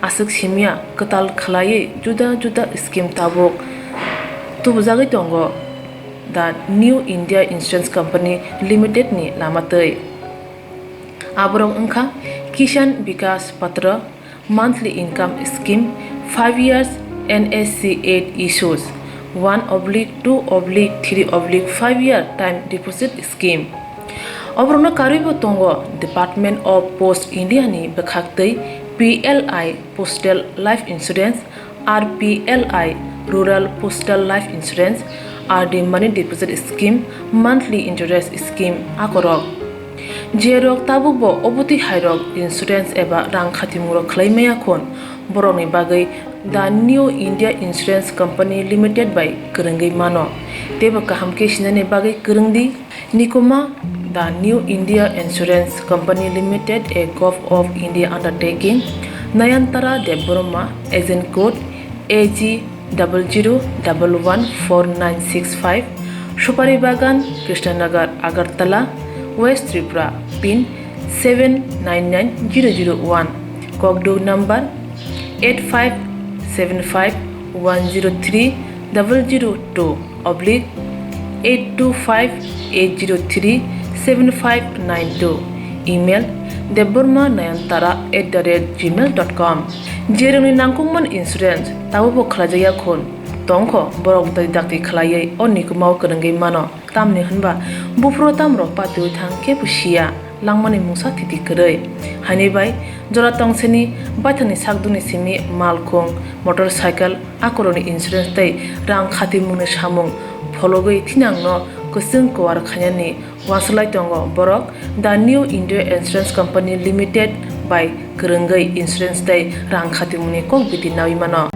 Aswk simya kwtal khlaiwi juda juda scheme tabuk tubujagwi tongo the New India Insurance Company Limited ni lama twi. Aborok wngkha Kisan Vikas Patra, monthly income scheme, five years N S C eight issues, one oblique two oblique three oblique five year time deposit scheme. Oborokno karwibo tongo Department of Post India ni bwkhaktwi P L I Postal Life Insurance, R P L I Rural Postal Life Insurance, R D Money Deposit Scheme, Monthly Interest Scheme akorok. Jerok tabukbo obotwi hairok insurance eba rang khatimungrok khlai maya khun, borokni bagwi The New India Insurance Company Limited bai kwrwngwi mano. Teibo kaham khe sinani bagwi kwrwngdi. Nikuma, The New India Insurance Company Limited, a Gov of India undertaking, Nayantara Debbarma, agent code A G double zero double one four nine six five, Supari Bagan, Krishnanagar, Agartala, West Tripura, pin seven nine nine zero zero one, kokduk number eight five seven five one zero three double zero two oblique eight two five eight zero three seven five nine two, email debbarma nayantara at the rate gmail dot com. Jerokni nangkukmani insurance tabukbo khlaijakya khun tongkho, borok dai dakti khlaiwi o nikumao kwrwngwi mano. Tamni hwnba buphuru tamrok patiwi thang kebo siya, langmani mungsa thiti kwrwi. Haini bai jora tongsini baithangni sakdukni simi malkhung, motorcycle, akorokni insurance tei rang khatimungni samung phologwi thinangno kwchwng kuar khainani uansuk lai tongo borok. The New India Insurance Company Limited bai kwrwngwi insurance tei rang khatimungni kok biti naui mano.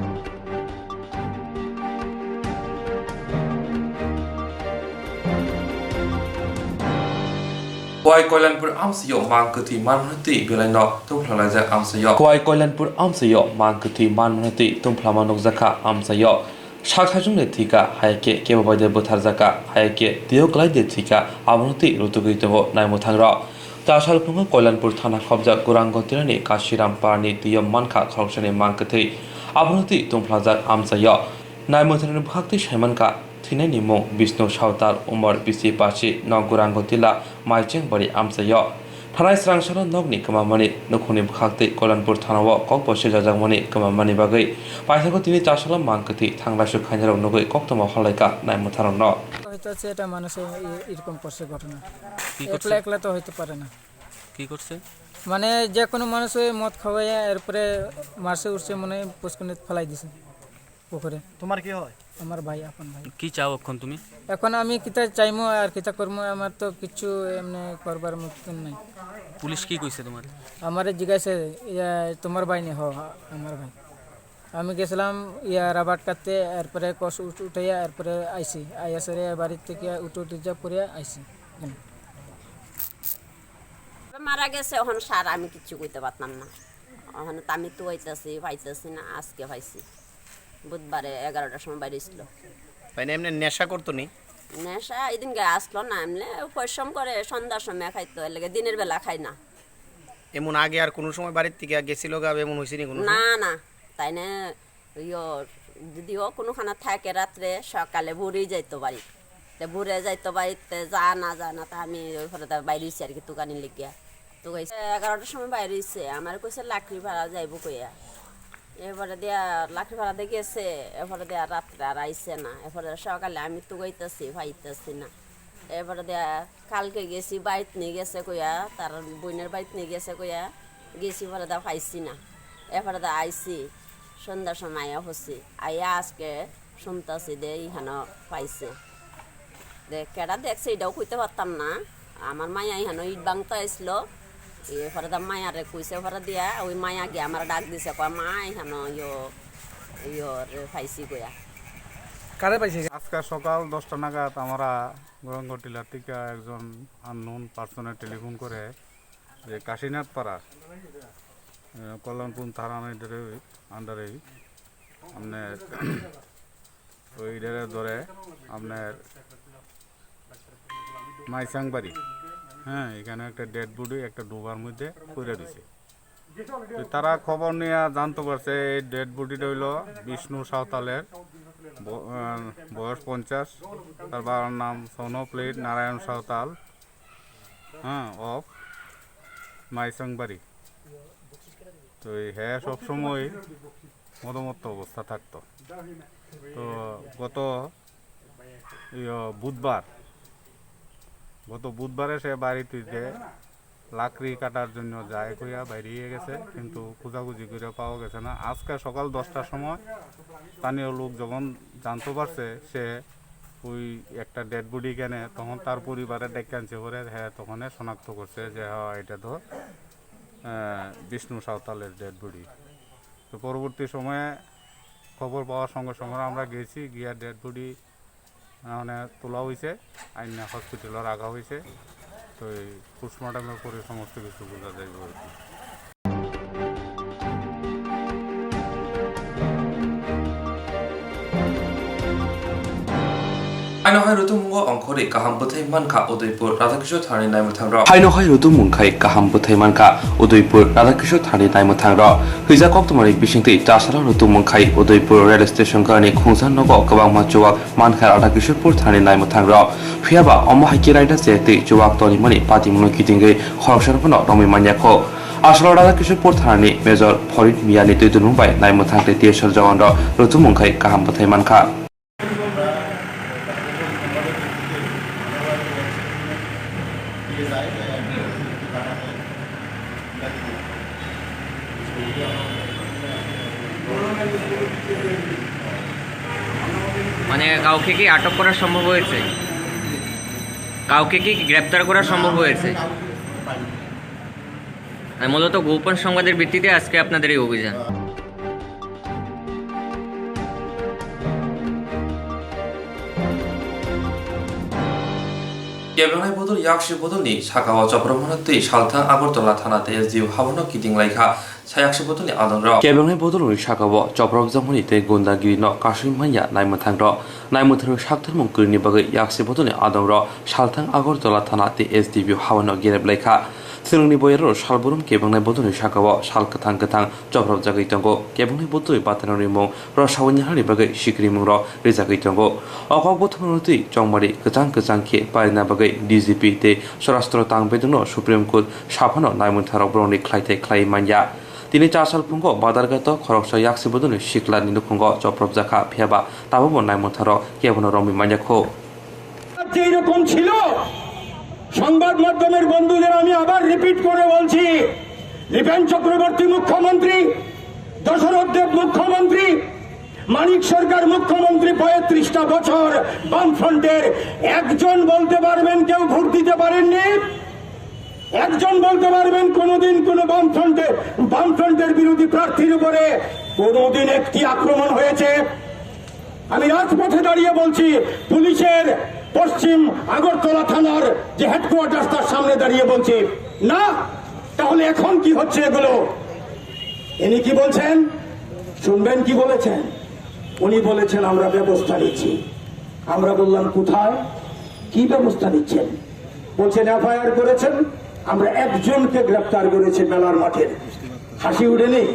Kwai Koilanpur amchaio mang kwthwi manmani twi belaino tungphla laijak amchaio. Kwai Koilanpur amchaio mang kwthwi manmani twi tungphla ma nukjakha amchaio. Sak sajwngni thwikha, hai khe kebo bai de bwtharjakha, hai khe twiyo kwlai de thwikha, abono twi rutugwi tongo naimwthangrok. Chasal phungo Koilanpur thana khobjak Gurang Gotilani Kashiram parani twiyo mankha khoroksani mang kwthwi. Abono twi tungphlajak amchaio. Naimwthangrokni bwkhaktwi saimankha, thwinaini mung Bishnu Sautar, umor bisi pasi, nok Gurang Gotila, Maicheng bari amchaio. Thanai srangsano nokni kwmamani nukhungni bwkhaktwi Koilanpur thanao kok bo swijajakmani kwmamani bagwi paithago tini chasalo mang kwthwi thanglaisu khainarok nugwi koktwma holaikha naimwthangrokno. হয়তো সেটা মানুষে এ-, এরকম করছে ঘটনা। কি করছে? একলা একলা তো হইতে পারে না। কি করছে? মানে যে কোনো মানুষ ওই মদ খাওয়াইয়া এরপরে মারছে উঠছে মনে হয় পুষ্কুনিত ফেলাই দিছে পুকুরে। তোমার কি হয়? আমার ভাই, আপন ভাই। কি চাও এখন তুমি? এখন আমি কিতা চাইমু আর কিতা করমু, আমার তো কিচ্ছু এমনি করবার মতন নাই। পুলিশ কি কইছে তোমার? আমারে জিজ্ঞাসা, ইয়া, তোমার ভাই নি? হ, আমার ভাই। আমি গেছিলাম, ইয়া, রাবার কাটতে, এরপরে কষ উঠ-, উঠাইয়া, এরপরে আইছি। আইয়া সেরে বাড়ির থেকে উঠে উঠে যা পড়ে আইছি। মারা গেছে, এখন স্যার আমি কিচ্ছু কইতে পারতাম না। ওখানে তো আমি তো পাইতেছি, পাইতেছি না, আজকে পাইছি। বুধবারে এগারোটার সময় বাইরে ছিল। মানে এমনি নেশা করতো নি? নেশা এদিনকে আসলো না, এমনি পরিশ্রম করে সন্ধ্যার সময় খাইতো, এর লাগে দিনের বেলা খাই না। এমন আগে আর কোনো সময় বাড়ির থেকে গেছিল গা, এমন হয়েছে নি কোনো সময়? না, না, তাই না। ইয়ো, যদিও কোনোখানে থাকে রাত্রে, সকালে ভোরেই যাইতো বাড়ি। তে ভোরে যাইতো বাড়িতে, যা না, যা না, তা আমি ওই ঘরে তা বাইরে হইছি আর কি, তুকানি লেগিয়া। তো এই এগারোটার সময় বাইরে হইছে, আমার কইছে লাকড়ি ভাড়া যাইবো কইয়া। এরপরে দিয়া লাকড়ি ভাড়া দিয়ে গেছে, এরপরে দিয়া রাত্রে আর আইছে না। এরপরে সকালে আমি তুকাইতেছি, পাইতেছি না। এরপরে দিয়া কালকে গেছি, বাইত নিয়ে গেছে কইয়া, তার বোনের বাইত নিয়ে গেছে কইয়া, গেছি পরে দা পাইছি না। এরপরে দা আইছি, সন্ধ্যার সময় আইয়া হচ্ছি, আইয়া আজকে শুনতাছি দে ইহানো পাইছে। দে কেডা দেখছে এটাও কইতে পারতাম না। আমার মাইয়া ইহানো ইট ভাঙতে আইসলো, এরপরে দা মায়ারে কইছে পরে দিয়া, ওই মায়া গিয়ে আমার ডাক দিছে, কয়, "মা, ইহানো ইয়ো, ইয়ো রে পাইছি কইয়া।" কারে পাইছে? আজকে সকাল দশটা নাগাদ আমরা গোবিন্দ টিলা থেকে একজন আননোন পার্সনে টেলিফোন করে যে কাশীনাথ পাড়া, আহ, কল্যাণপুর থানার আন্ডারে, আন্ডারে আপনার ওই ইডারে ধরে আপনার মাইসাংবাড়ি, হ্যাঁ, এখানে একটা ডেড বডি একটা ডোবার মধ্যে পড়ে রয়েছে। তো তারা খবর নিয়ে জানতে পারছে এই ডেড বডিটা হইলো বিষ্ণু সাঁওতালের, ব-, আহ, বয়স পঞ্চাশ, তার বাবার নাম সনপ্লেট নারায়ণ সাঁওতাল, হ্যাঁ, অফ মাইসংবাড়ি। তো এই হ্যাঁ সবসময় মদমত্ত অবস্থা থাকতো। তো গত ইয়ো, বুধবার, গত বুধবারে সে বাড়িতে যে লাকড়ি কাটার জন্য যায় কইয়া বাইরে গেছে, কিন্তু খোঁজাখুঁজি করে পাওয়া গেছে না। আজকে সকাল দশটার সময় স্থানীয় লোক যখন জানতে পারছে সে ওই একটা ডেড বডি কেনে, তখন তার পরিবারে ডেকে আনছে পরে, হ্যাঁ, তখন শনাক্ত করছে যে, "হ্যাঁ, এটা তো, আহ, বিষ্ণু সাঁওতালের ডেড বডি।" তো পরবর্তী সময়ে খবর পাওয়ার সঙ্গে সঙ্গে আমরা গেছি, গিয়া ডেড বডি মানে তোলা হয়েছে, আইনা হসপিটালে রাখা হয়েছে। তো এই পোস্টমর্টমের পরে সমস্ত কিছু বোঝা যাইব আর কি। Haino hai Rutumungo ongkhorwi kaham bwthai mankha Udaipur Radhakishore Tharani naimwthangrok. Haino hai Rutumung khai kaham bwthai mankha Udaipur Radhakishore Tharani naimwthangrok. Hwijak koktwmani bisingtwi Chasalo Rutumung khai Udaipur rail station gani khungsa nogo kwbangma chuwak mankha Radhakishore Pur Tharani naimwthangrok. Phiyaba omo hai khe raida se twi chuwak tonimani patimungno kitingwi khoroksa phano romwi manyakho. Asalo Radhakishore Pur Tharani Major Phorit Miyani twi dunung bai naimwthang tei T S R jawanrok Rutumung khai kaham bwthai mankha. মানে কাউকে কি আটক করা সম্ভব হয়েছে? কাউকে কি গ্রেপ্তার করা সম্ভব হয়েছে? হ্যাঁ, মূলত গোপন সংবাদের ভিত্তিতে আজকে আপনাদের এই অভিযান। Kebengnaibodol yaksi bodolni sakao chopropmano twi salthang Agartala thana tei S D O habano kiting laikha sa yaksi bodolni adongrok. Kebengnaibodolni sakao chopropjakmani tei gundagirino kasui manya naimwthangrok. Naimwthangni saktharmung kwrwini bagwi yaksi bodolni adongrok salthang Agartala thana tei S D P O habano gerep laikha. Swrwngni boyaro salburum kebengnai bodolni sakao sal kwthang kwthang chopropjagwi tongo. Kebengnai bodolni batanani mung rwsaui naharni bagwi sikrimungrok rijagwi tongo. O kok buthukrokno twi chongmari kwchang kwchang khe parina bagwi D G P tei Swarashtra tang bedokno Supreme Court saphano naimwthangno borokni khlai tei khlaiwi manya. Tini chasal phungo Badarghato khoroksa yaksi bodolni siklani nukhungo chopropjakha, phiyaba tabukbo naimwthangno kebono romwi manyakho. যেই রকম ছিল, সংবাদ মাধ্যমের বন্ধুদের আমি আবার রিপিট করে বলছি, নৃপেন চক্রবর্তী মুখ্যমন্ত্রী, দশরথ দেব মুখ্যমন্ত্রী, মানিক সরকার মুখ্যমন্ত্রী, পঁয়ত্রিশটা বছর বামফ্রন্টের একজন বলতে পারবেন কেউ ভোট দিতে পারেননি? একজন বলতে পারবেন কোনোদিন কোনো বামফ্রন্টে, বামফ্রন্টের বিরোধী প্রার্থীর উপরে কোনোদিন একটি আক্রমণ হয়েছে? আমি রাজপথে দাঁড়িয়ে বলছি, পুলিশের পশ্চিম আগরতলা থানার যে হেডকোয়ার্টার, তার সামনে দাঁড়িয়ে বলছি, না। তাহলে এখন কি হচ্ছে এগুলো? ইনি কি বলছেন শুনবেন, কি বলেছেন? উনি বলেছেন, "আমরা ব্যবস্থা নিচ্ছি।" আমরা বললাম, "কোথায়, কি ব্যবস্থা নিচ্ছেন?" বলছেন, "এফআইআর করেছেন, আমরা একজনকে গ্রেপ্তার করেছি মেলার মাঠের।" হাসি উঠেনি?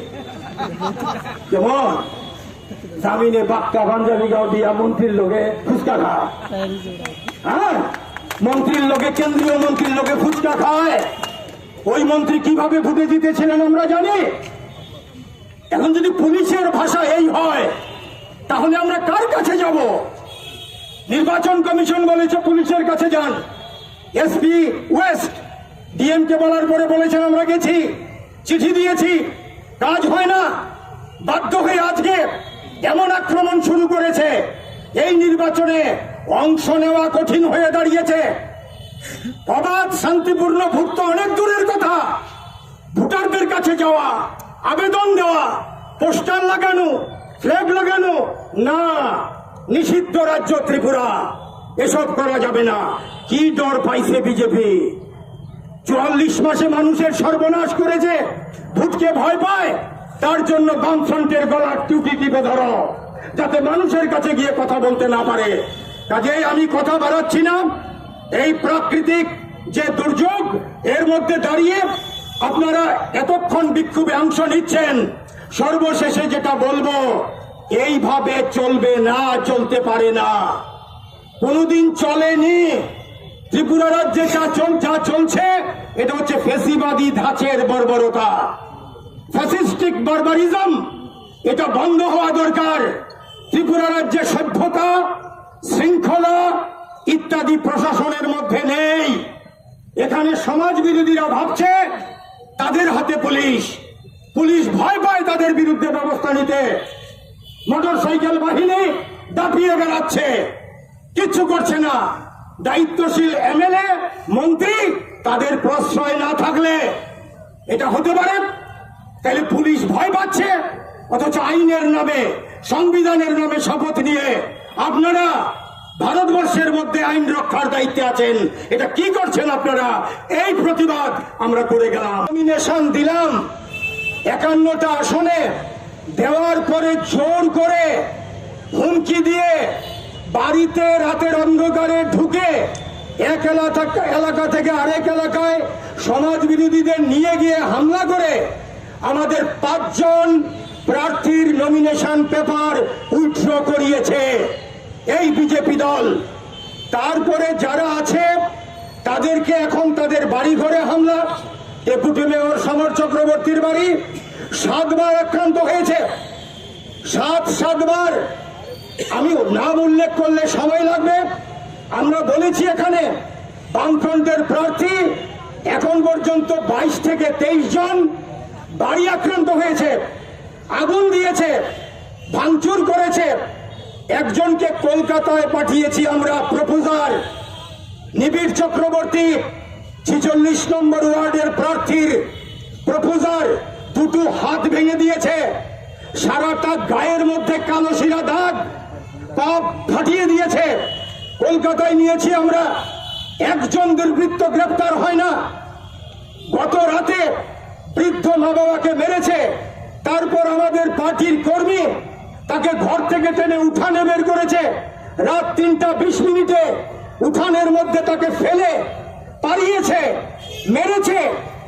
কেমন? জামিনে বাক্কা পাঞ্জাবি গাও দিয়া মন্ত্রীর লগে ফুচকা খায়। হ্যাঁ, মন্ত্রীর লগে, কেন্দ্রীয় মন্ত্রীর লগে ফুচকা খায়। ওই মন্ত্রী কিভাবে ভোটে জিতেছিলেন আমরা জানি। এখন যদি পুলিশের ভাষা এই হয়, তাহলে আমরা কার কাছে যাব? নির্বাচন কমিশন বলেছে পুলিশের কাছে যান, এসপি ওয়েস্ট, ডিএমকে বলার পরে বলেছেন আমরা গেছি, চিঠি দিয়েছি, কাজ হয় না। বাধ্য হয়ে আজকে এমন আক্রমণ শুরু করেছে, এই নির্বাচনে অংশ নেওয়া কঠিন হয়ে দাঁড়িয়েছে। অবাধ শান্তিপূর্ণ ভোট তো অনেক দূরের কথা, ভোটারদের কাছে যাওয়া, আবেদন দেওয়া, পোস্টার লাগানো, ফ্ল্যাগ লাগানো, না, নিষিদ্ধ রাজ্য ত্রিপুরা, এসব করা যাবে না। কি ডর পাইছে বিজেপি? চুয়াল্লিশ মাসে মানুষের সর্বনাশ করেছে, ভোটকে ভয় পায়, তার জন্য বামফ্রন্টের গলার টুপি টিপে ধরো, যাতে মানুষের কাছে গিয়ে কথা বলতে না পারে। কাজেই আমি কথা বাড়াচ্ছি না। এই প্রাকৃতিক যে দুর্যোগ, এর মধ্যে দাঁড়িয়ে আপনারা এতক্ষণ বিক্ষোভে অংশ নিচ্ছেন, সর্বশেষে যেটা বলবো, এইভাবে চলবে না, চলতে পারে না, কোনোদিন চলেনি। ত্রিপুরা রাজ্যে যা চল-, যা চলছে, এটা হচ্ছে ফ্যাসিবাদী ধাঁচের বর্বরতা, ফ্যাসিস্টিক বারবারিজম। এটা বন্ধ হওয়া দরকার। ত্রিপুরা রাজ্যে সভ্যতা, শৃঙ্খলা ইত্যাদি প্রশাসনের মধ্যে নেই। এখানে সমাজ বিরোধীরা ভাবছে তাদের হাতে পুলিশ, পুলিশ ভয় পায় তাদের বিরুদ্ধে ব্যবস্থা নিতে। মোটরসাইকেল বাহিনী দাপিয়ে বেড়াচ্ছে, কিচ্ছু করছে না। দায়িত্বশীল এমএলএ, মন্ত্রী, তাদের প্রশ্রয় না থাকলে এটা হতে পারে? তাহলে পুলিশ ভয় পাচ্ছে, অথচ আইনের নামে, সংবিধানের নামে শপথ নিয়ে আপনারা ভারতবর্ষের মধ্যে আইন রক্ষার দায়িত্বে আছেন। এটা কি করছেন আপনারা? এই প্রতিবাদ আমরা করে গেলাম। নমিনেশন দিলাম, একান্নটা আসনে দেওয়ার পরে জোর করে হুমকি দিয়ে বাড়িতে রাতের অন্ধকারে ঢুকে এক এলাকা, এলাকা থেকে আরেক এলাকায় সমাজ বিরোধীদের নিয়ে গিয়ে হামলা করে আমাদের পাঁচজন প্রার্থীর নমিনেশন পেপার উইথড্র করিয়েছে এই বিজেপি দল। তারপরে যারা আছে, তাদেরকে এখন তাদের বাড়ি ঘরে হামলা। ডেপুটি মেয়র সমর চক্রবর্তীর বাড়ি সাতবার আক্রান্ত হয়েছে, সাত সাতবার। আমি নাম উল্লেখ করলে সময় লাগবে। আমরা বলেছি, এখানে বামফ্রন্টের প্রার্থী এখন পর্যন্ত বাইশ থেকে তেইশ জন বাড়ি আক্রান্ত হয়েছে, আগুন দিয়েছে, ভাঙচুর করেছে। একজনকে কলকাতায় পাঠিয়েছি আমরা, প্রপোজার নিবিড় চক্রবর্তী, ছেচল্লিশ নম্বর ওয়ার্ডের প্রার্থীর প্রপোজার, দুটো হাত ভেঙে দিয়েছে, সারাটা গায়ের মধ্যে কালো শিরা দাগ, পা ফাটিয়ে দিয়েছে। কলকাতায় নিয়েছি আমরা, একজন দুর্বৃত্ত গ্রেপ্তার হয় না। গত রাতে বৃদ্ধ মা বাবাকে মেরেছে, তারপর আমাদের পার্টির কর্মী তাকে ঘর থেকে টেনে উঠানে বের করেছে। রাত তিনটা বিশ মিনিটে উঠানের মধ্যে তাকে ফেলে পালিয়েছে, মেরেছে,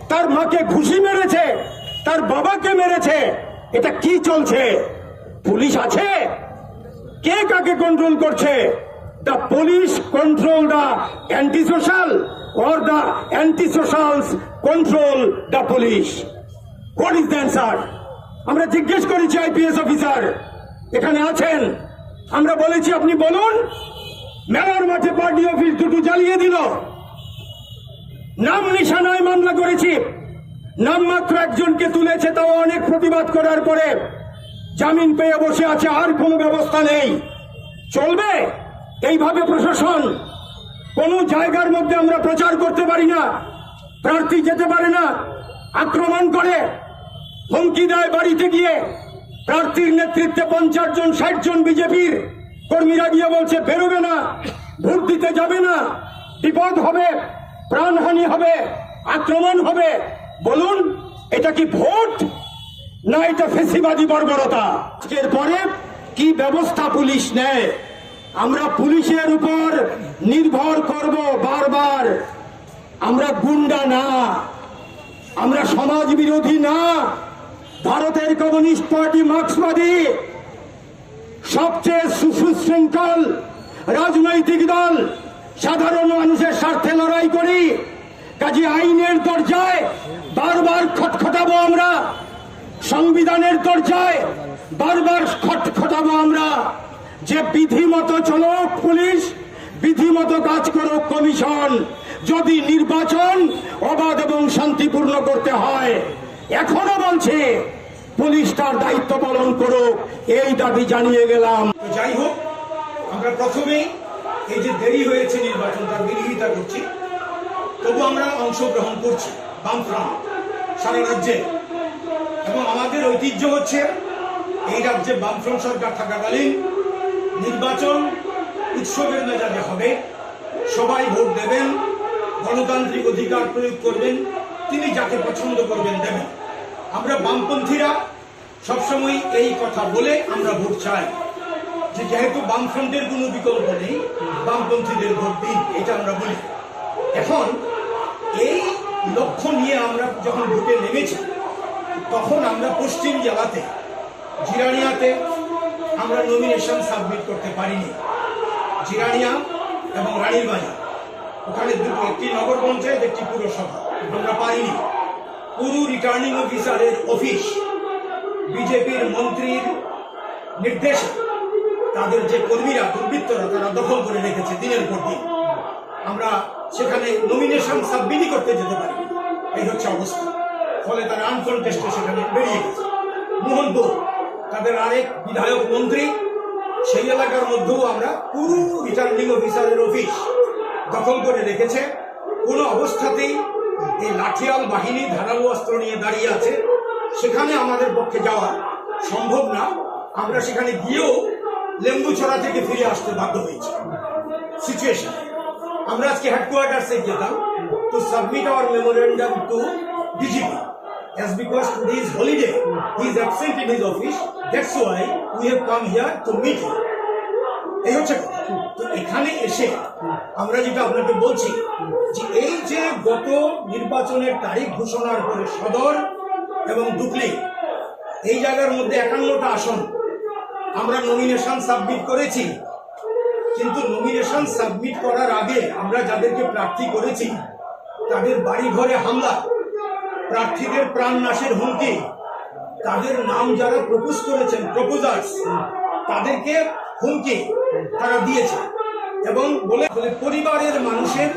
তার মাকে ঘুষি মেরেছে, তার বাবাকে মেরেছে। এটা কি চলছে? পুলিশ আছে? কে কাকে কন্ট্রোল করছে? The police control the antisocial or the antisocials control the police? What is the answer? আমরা জিজ্ঞেস করেছি আইপিএস অফিসার এখানে আছেন, আমরা বলেছি, "আপনি বলুন, মেলার মাঠে পার্টি অফিস দুটো জ্বালিয়ে দিল, নাম নিশানায় মামলা করেছি, নামমাত্র একজনকে তুলেছে, তাও অনেক প্রতিবাদ করার পরে জামিন পেয়ে বসে আছে, আর কোনো ব্যবস্থা নেই।" চলবে এইভাবে প্রশাসন? কোনো জায়গার মধ্যে আমরা প্রচার করতে পারি না, প্রার্থী যেতে পারে না, আক্রমণ করে, হুমকি দেয় বাড়িতে গিয়ে। প্রার্থীর নেতৃত্বে পঞ্চাশ জন, ষাট জন বিজেপির কর্মীরা গিয়ে বলছে, "বেরোবে না, ভোট দিতে যাবে না, বিপদ হবে, প্রাণহানি হবে, আক্রমণ হবে।" বলুন, এটা কি ভোট? না, এটা ফেসিবাদী বর্বরতা। আজকের পরে কি ব্যবস্থা পুলিশ নেয়, আমরা পুলিশের উপর নির্ভর করব বারবার। আমরা গুন্ডা না, আমরা সমাজ বিরোধী না। ভারতের কমিউনিস্ট পার্টি মার্ক্সবাদী সবচেয়ে সুশৃঙ্খল রাজনৈতিক দল, সাধারণ মানুষের স্বার্থে লড়াই করি। কাজে আইনের দরজায় বারবার খটখটাবো আমরা, সংবিধানের দরজায় বারবার খটখটাবো আমরা যে বিধিমতো চলুক পুলিশ, বিধিমতো কাজ করুক কমিশন। যদি নির্বাচন অবাধ এবং শান্তিপূর্ণ করতে হয়, এখনো বলছে পুলিশ তার দায়িত্ব পালন করুক, এই দাবি জানিয়ে গেলাম। তো যাই হোক, আমরা প্রথমেই এই যে দেরি হয়েছে নির্বাচন, তার বিরোধিতা করছি, তবু আমরা অংশগ্রহণ করছি বামফ্রন্ট সারা রাজ্যে। এবং আমাদের ঐতিহ্য হচ্ছে এই রাজ্যে বামফ্রন্ট সরকার থাকাকালীন নির্বাচন উৎসবের মেজাজে হবে, সবাই ভোট দেবেন, গণতান্ত্রিক অধিকার প্রয়োগ করবেন, তিনি যাকে পছন্দ করবেন দেবেন। আমরা বামপন্থীরা সবসময় এই কথা বলে আমরা ভোট চাই যে যেহেতু বামফ্রন্টের কোনো বিকল্প নেই, বামপন্থীদের ভোট দিন, এটা আমরা বলি। এখন এই লক্ষ্য নিয়ে আমরা যখন ভোটে নেমেছি, তখন আমরা পশ্চিম জেলাতে জিরানিয়াতে আমরা নমিনেশন সাবমিট করতে পারিনি। জিরানিয়া এবং রানীর বাজার, ওখানে দুটো, একটি নগর পঞ্চায়েত, একটি পুরসভা, আমরা পাইনি। পুরো রিটার্নিং অফিসারের অফিস বিজেপির মন্ত্রীর নির্দেশে তাদের যে কর্মীরা, দুর্বৃত্তরা, তারা দখল করে রেখেছে দিনের পর দিন। আমরা সেখানে নমিনেশন সাবমিটই করতে যেতে পারি, এই হচ্ছে অবস্থা। ফলে তারা আনকনটেস্টে সেখানে বেরিয়ে গেছে। মোহনপুর, তাদের আরেক বিধায়ক মন্ত্রী, সেই এলাকার মধ্যেও আমরা পুরো রিটার্নিং অফিসারের অফিস দখল করে রেখেছে। কোনো অবস্থাতেই এই লাঠিয়াল বাহিনী ধারালো অস্ত্র নিয়ে দাঁড়িয়ে আছে, সেখানে আমাদের পক্ষে যাওয়া সম্ভব না। আমরা সেখানে গিয়েও লেম্বুছড়া থেকে ফিরে আসতে বাধ্য হয়েছি। সিচুয়েশন, আমরা আজকে হেডকোয়ার্টার্সে যেতাম to submit our memorandum to D G P. As because today is holiday, he is absent in his office, that's why we have come here to meet him. এই হচ্ছে কথা। তো এখানে এসে আমরা যেটা আপনাকে বলছি যে এই যে গত নির্বাচনের তারিখ ঘোষণার পরে সদর এবং ডুকলি, এই জায়গার মধ্যে একান্নটা আসন আমরা নমিনেশন সাবমিট করেছি, কিন্তু নমিনেশন সাবমিট করার আগে আমরা যাদেরকে প্রার্থী করেছি, তাদের বাড়ি ঘরে হামলা, প্রার্থীদের প্রাণ নাশের হুমকি, তাদের নাম যারা প্রপোজ করেছেন, প্রপোজার্স, তাদেরকে হুমকি তারা দিয়েছে এবং বলে, বলে পরিবারের মানুষের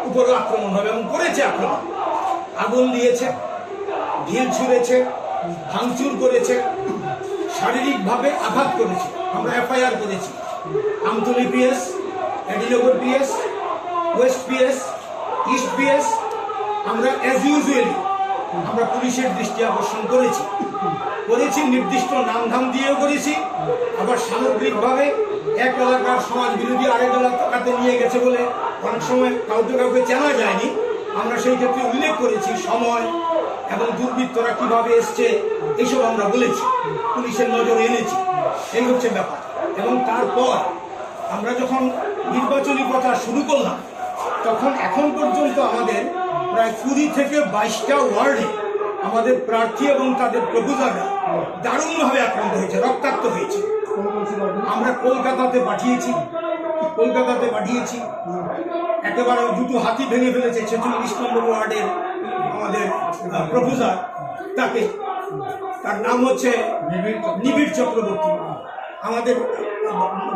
উপর আক্রমণ হবে এবং করেছে আক্রমণ। আগুন দিয়েছে, ঢিল ছুঁড়েছে, ভাঙচুর করেছে, শারীরিকভাবে আঘাত করেছে। আমরা এফআইআর করেছি আমতলী পিএস, AD Nagar PS, West PS, east PS. আমরা অ্যাজ ইউজুয়ালি আমরা পুলিশের দৃষ্টি আকর্ষণ করেছি, করেছি নির্দিষ্ট নাম ধাম দিয়েও করেছি। আবার সামগ্রিকভাবে এক এলাকার সমাজ বিরোধী আরেক এলাকাতে নিয়ে গেছে বলে অনেক সময় কাউকে কাউকে চেনা যায়নি। আমরা সেই ক্ষেত্রে উল্লেখ করেছি সময় এবং দুর্বৃত্তরা কিভাবে এসছে, এইসব আমরা বলেছি, পুলিশের নজরে এনেছি। এই হচ্ছে ব্যাপার। এবং তারপর আমরা যখন নির্বাচনী প্রচার শুরু করলাম, তখন এখন পর্যন্ত আমাদের প্রায় কুড়ি থেকে বাইশটা ওয়ার্ডে আমাদের প্রার্থী এবং তাদের প্রপোজাররা দারুণভাবে আক্রান্ত হয়েছে, রক্তাক্ত হয়েছে। আমরা কলকাতাতে পাঠিয়েছি, কলকাতাতে পাঠিয়েছি, একেবারে দুটো হাতি ভেঙে ফেলেছে ছেচল্লিশ নম্বর ওয়ার্ডের আমাদের প্রপোজার, তাকে, তার নাম হচ্ছে নিবিড় চক্রবর্তী। আমাদের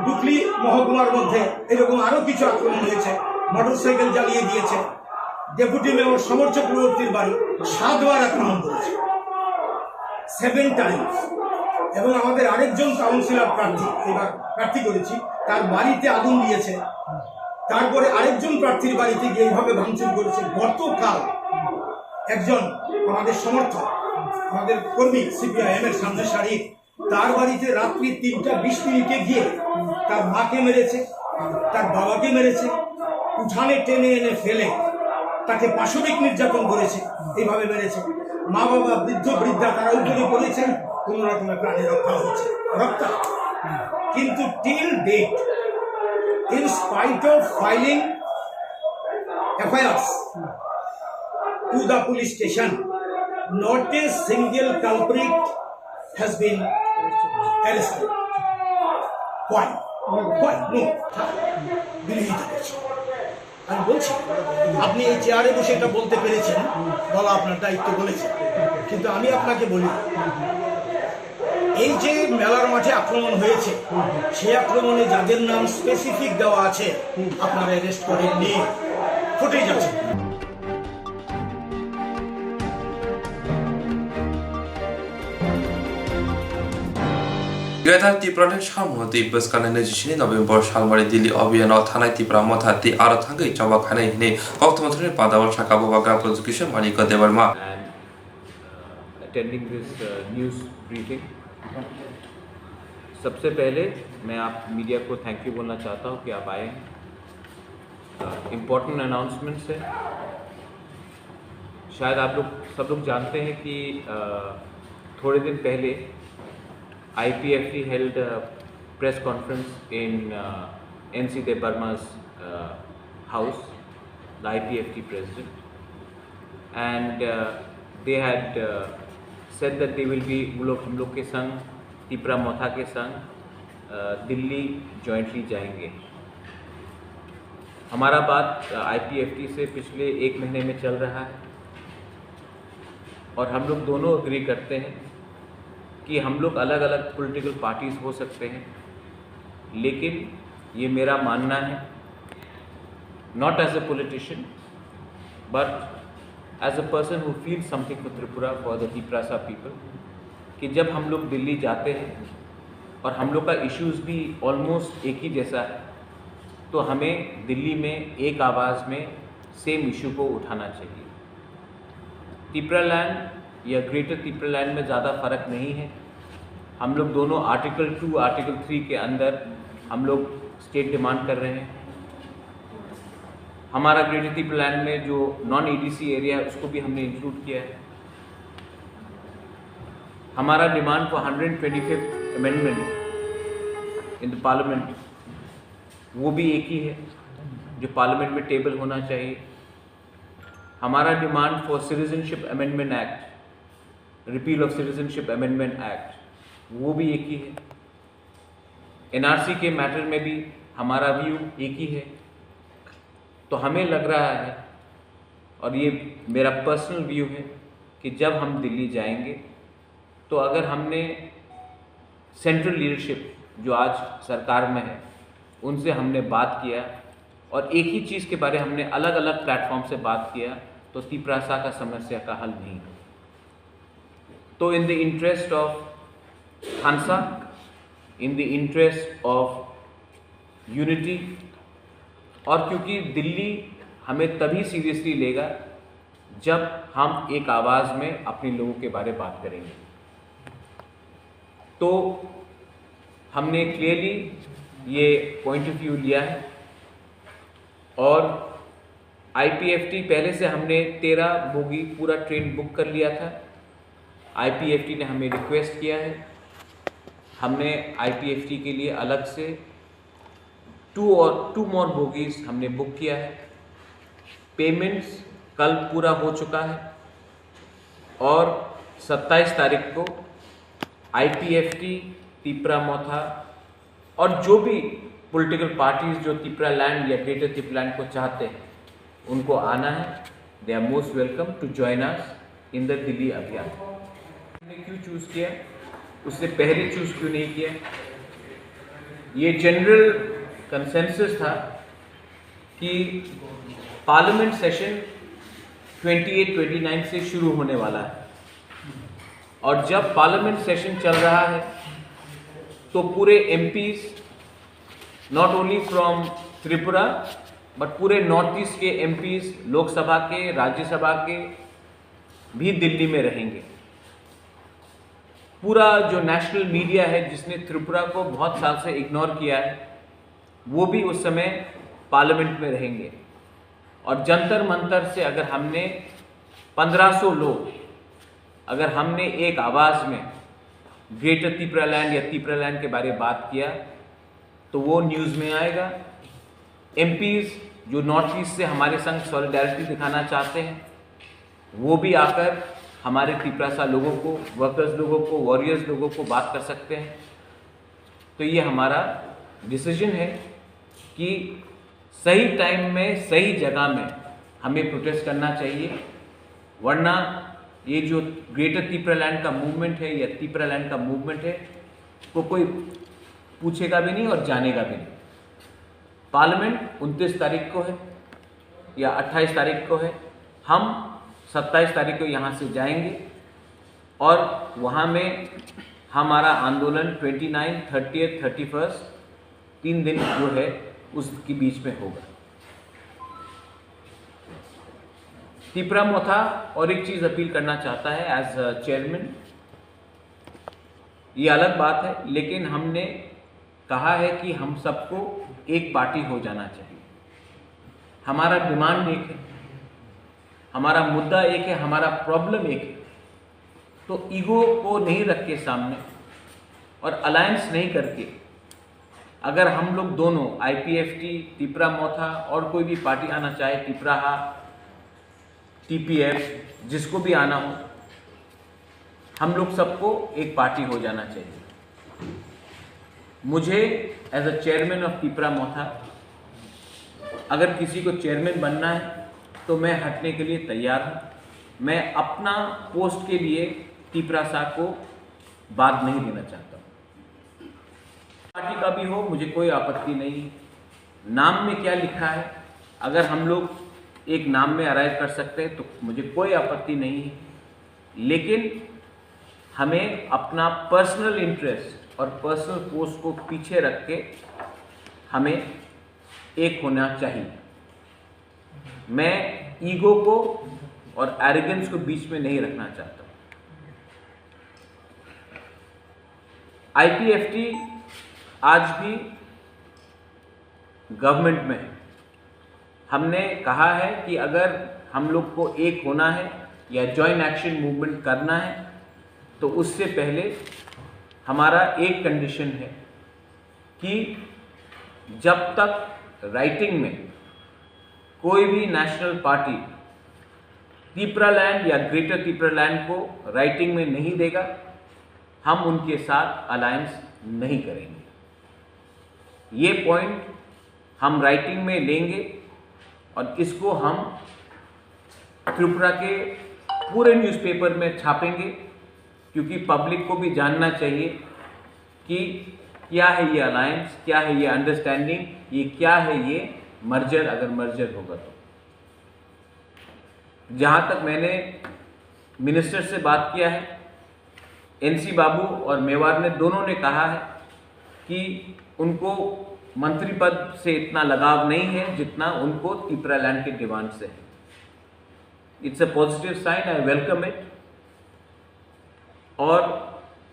ডুকলি মহকুমার মধ্যে এরকম আরো কিছু আক্রমণ হয়েছে, মোটরসাইকেল জ্বালিয়ে দিয়েছে। ডেপুটি মেয়র সমর চক্রবর্তীর বাড়ি সাতবার আক্রমণ করেছে, সেভেন টাইমস। এবং আমাদের আরেকজন কাউন্সিলর প্রার্থী, এবার প্রার্থী করেছি, তার বাড়িতে আগুন দিয়েছে। তারপরে আরেকজন প্রার্থীর বাড়িতে গিয়ে এইভাবে ভাঙচুর করেছে। গতকাল একজন আমাদের সমর্থক, আমাদের কর্মী, সিপিআইএম এর সামনে সারির, তার বাড়িতে রাত্রি তিনটা বিশ মিনিটে গিয়ে তার মাকে মেরেছে, তার বাবাকে মেরেছে, উঠানে টেনে এনে ফেলে তাকে পাশবিক নির্যাতন করেছে, এইভাবে মেরেছে। মা বাবা, বৃদ্ধ বৃদ্ধা, তারা উঠে পড়েছেন, কোনো রকমে প্রাণী রক্ষা হচ্ছে, রক্ষা। কিন্তু till date, in spite of filing F I Rs to the police station, not a single culprit has been arrested. Why? Why? No. বিরোধিতা করছে। আমি বলছি, আপনি এই চেয়ারে বসে এটা বলতে পেরেছেন, বলা আপনার দায়িত্ব বলেছেন, কিন্তু আমি আপনাকে বলি, এই যে মেলার মাঠে আক্রমণ হয়েছে, সেই আক্রমণে যাদের নাম স্পেসিফিক দেওয়া আছে, আপনারা অ্যারেস্ট করেননি, ফুটেজ আছে। Greater Tipraland samung twi bwskanai naichi sini November salmari Delhi abhiyano thanai Tipra Motha tei aro thangwi choba khainai hwnwi Kokthumani Padawal saka Bubagra Prosecution Manikya Debbarma. And uh, attending this uh, news briefing. सबसे पहले मैं आप मीडिया को thank you बोलना चाहता हूँ कि आप आए हैं। इम्पोर्टेंट अनाउंसमेंट्स है। शायद आप लोग, सब लोग जानते हैं कि अ, थोड़े दिन पहले I P F T held a press conference in uh, N C Debbarma's uh, house, the I P F T president, and uh, they had uh, said that they will be, वो लोग, हम लोग के संग, तिपरा मोथा के संग दिल्ली जॉइंटली जाएंगे। हमारा बात आईपीएफटी से पिछले एक महीने में चल रहा है और हम लोग दोनों एग्री करते हैं कि हम लोग अलग अलग पॉलिटिकल पार्टीज हो सकते हैं, लेकिन ये मेरा मानना है, not as a politician but as a person who feels something for Tripura, for the Tiprasa people, कि जब हम लोग दिल्ली जाते हैं और हम लोग का इश्यूज भी ऑलमोस्ट एक ही जैसा है, तो हमें दिल्ली में एक आवाज़ में सेम इशू को उठाना चाहिए। तिपरा लैंड या ग्रेटर तिपरा लैंड में ज़्यादा फ़र्क नहीं है। हम लोग दोनों आर्टिकल टू, आर्टिकल थ्री के अंदर हम लोग स्टेट डिमांड कर रहे हैं। हमारा ग्रेटर तिपरा लैंड में जो नॉन ईडीसी एरिया है, उसको भी हमने इंक्लूड किया है। हमारा demand for hundred twenty fifth amendment in the parliament, वो भी एक ही है जो पार्लियामेंट में टेबल होना चाहिए। हमारा demand for citizenship amendment act, repeal of citizenship amendment act, वो भी एक ही है। एनआरसी के मैटर में भी हमारा व्यू एक ही है। तो हमें लग रहा है, और ये मेरा पर्सनल व्यू है, कि जब हम दिल्ली जाएंगे तो अगर हमने सेंट्रल लीडरशिप जो आज सरकार में है, उनसे हमने बात किया और एक ही चीज़ के बारे हमने अलग अलग प्लेटफॉर्म से बात किया, तो तिपरासा का समस्या का हल नहीं हो। तो in the interest of Thansa, in the interest of unity, और क्योंकि दिल्ली हमें तभी सीरियसली लेगा जब हम एक आवाज़ में अपने लोगों के बारे बात करेंगे। तो हमने क्लियरली ये पॉइंट ऑफ व्यू लिया है और आईपीएफटी पहले से हमने तेरह बोगी पूरा ट्रेन बुक कर लिया था। आईपीएफटी ने हमें रिक्वेस्ट किया है, हमने आईपीएफटी के लिए अलग से टू और टू मोर बोगीज हमने बुक किया है। पेमेंट्स कल पूरा हो चुका है और सत्ताईस तारीख को आईपीएफटी, तिपरा मोथा और जो भी पॉलिटिकल पार्टीज जो तिपरा लैंड या ग्रेटर तिपरा लैंड को चाहते हैं, उनको आना है। They are most welcome to join us in the Delhi अभियान। हमने क्यों चूज़ किया, उससे पहले चूज़ क्यों नहीं किया, ये जनरल कंसेंसस था कि parliament session twenty eight twenty nine से शुरू होने वाला है और जब पार्लियामेंट सेशन चल रहा है तो पूरे MPs, not only from Tripura but पूरे नॉर्थ ईस्ट के एमपीज, लोकसभा के, राज्यसभा के भी दिल्ली में रहेंगे। पूरा जो नेशनल मीडिया है जिसने त्रिपुरा को बहुत साल से इग्नोर किया है, वो भी उस समय पार्लियामेंट में रहेंगे। और जंतर मंतर से अगर हमने पन्द्रह सौ लोग अगर हमने एक आवाज में ग्रेटर तिपरा लैंड या तिपरा लैंड के बारे में बात किया तो वो न्यूज में आएगा। एमपीज जो नॉर्थ ईस्ट से हमारे संग सॉलिडारिटी दिखाना चाहते हैं, वो भी आकर हमारे तिपरासा लोगों को, वर्कर्स लोगों को, वॉरियर्स लोगों को बात कर सकते हैं। तो ये हमारा डिसीजन है कि सही टाइम में सही जगह में हमें प्रोटेस्ट करना चाहिए, वरना ये जो ग्रेटर तिपरा लैंड का मूवमेंट है या तिपरा लैंड का मूवमेंट है, को कोई पूछेगा भी नहीं और जानेगा भी नहीं। पार्लियामेंट उनतीस तारीख को है या अट्ठाईस तारीख को है, हम सत्ताईस तारीख को यहाँ से जाएंगे और वहाँ में हमारा आंदोलन twenty nine, thirty, thirty first, तीन दिन जो है उसके बीच में होगा। तिपरा मोथा और एक चीज़ अपील करना चाहता है एज अ चेयरमैन, ये अलग बात है, लेकिन हमने कहा है कि हम सबको एक पार्टी हो जाना चाहिए। हमारा डिमांड एक है, हमारा मुद्दा एक है, हमारा प्रॉब्लम एक है। तो ईगो को नहीं रख के सामने और अलायंस नहीं करके अगर हम लोग दोनों आईपीएफटी, तिपरा मोथा और कोई भी पार्टी आना चाहे, तिपराहा, टीपीएफ, जिसको भी आना हो, हम लोग सबको एक पार्टी हो जाना चाहिए। मुझे as a chairman of Tipra Motha अगर किसी को चेयरमैन बनना है तो मैं हटने के लिए तैयार हूँ। मैं अपना पोस्ट के लिए तिपरासा को बाद नहीं देना चाहता हूँ। पार्टी का भी हो, मुझे कोई आपत्ति नहीं है। नाम में क्या लिखा है, अगर हम लोग एक नाम में अराइव कर सकते हैं तो मुझे कोई आपत्ति नहीं है, लेकिन हमें अपना पर्सनल इंटरेस्ट और पर्सनल पोस्ट को पीछे रख के हमें एक होना चाहिए। मैं ईगो को और एरोगेंस को बीच में नहीं रखना चाहता। आईपीएफटी आज भी गवर्नमेंट में है। हमने कहा है कि अगर हम लोग को एक होना है या जॉइंट एक्शन मूवमेंट करना है तो उससे पहले हमारा एक कंडीशन है कि जब तक राइटिंग में कोई भी नेशनल पार्टी तिपरा लैंड या ग्रेटर तिपरा लैंड को राइटिंग में नहीं देगा, हम उनके साथ अलायंस नहीं करेंगे। ये पॉइंट हम राइटिंग में लेंगे और इसको हम त्रिपुरा के पूरे न्यूज़पेपर में छापेंगे, क्योंकि पब्लिक को भी जानना चाहिए कि क्या है ये अलायंस, क्या है ये अंडरस्टैंडिंग, ये क्या है ये मर्जर, अगर मर्जर होगा तो। जहाँ तक मैंने मिनिस्टर से बात किया है, एनसी बाबू और मेवार ने, दोनों ने कहा है कि उनको मंत्री पद से इतना लगाव नहीं है जितना उनको तिपरा लैंड के डिमांड से है। It's a positive sign, I welcome it। और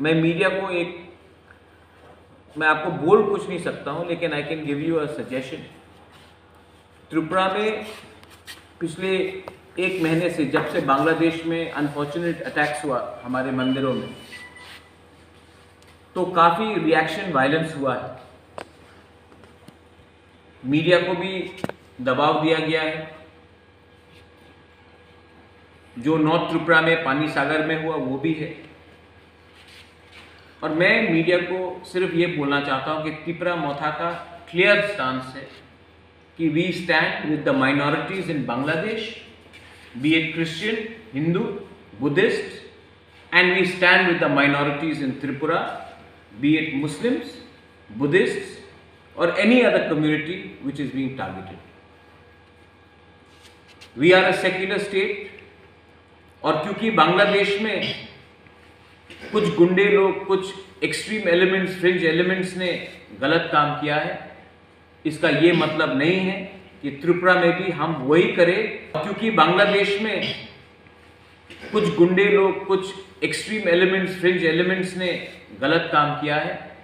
मैं मीडिया को एक, मैं आपको बोल कुछ नहीं सकता हूँ, लेकिन I can give you a suggestion. Tripura में पिछले एक महीने से, जब से बांग्लादेश में अनफॉर्चुनेट अटैक्स हुआ हमारे मंदिरों में, तो काफ़ी रिएक्शन वायलेंस हुआ है। मीडिया को भी दबाव दिया गया है। जो नॉर्थ त्रिपुरा में पानी सागर में हुआ, वो भी है। और मैं मीडिया को सिर्फ ये बोलना चाहता हूँ कि तिपरा मोथा का क्लियर स्टांस है कि we stand with the minorities in Bangladesh, be it Christian, Hindu, Buddhist, and we stand with the minorities in Tripura, be it Muslims, Buddhists, or any other community which is being targeted. We are a secular state, और क्योंकि बांग्लादेश में कुछ गुंडे लोग, कुछ extreme elements, fringe elements ने गलत काम किया है, इसका ये मतलब नहीं है कि त्रिपुरा में भी हम वही करें। क्योंकि बांग्लादेश में कुछ गुंडे लोग, कुछ एक्सट्रीम एलिमेंट्स, फ्रिंज एलिमेंट्स ने गलत काम किया है,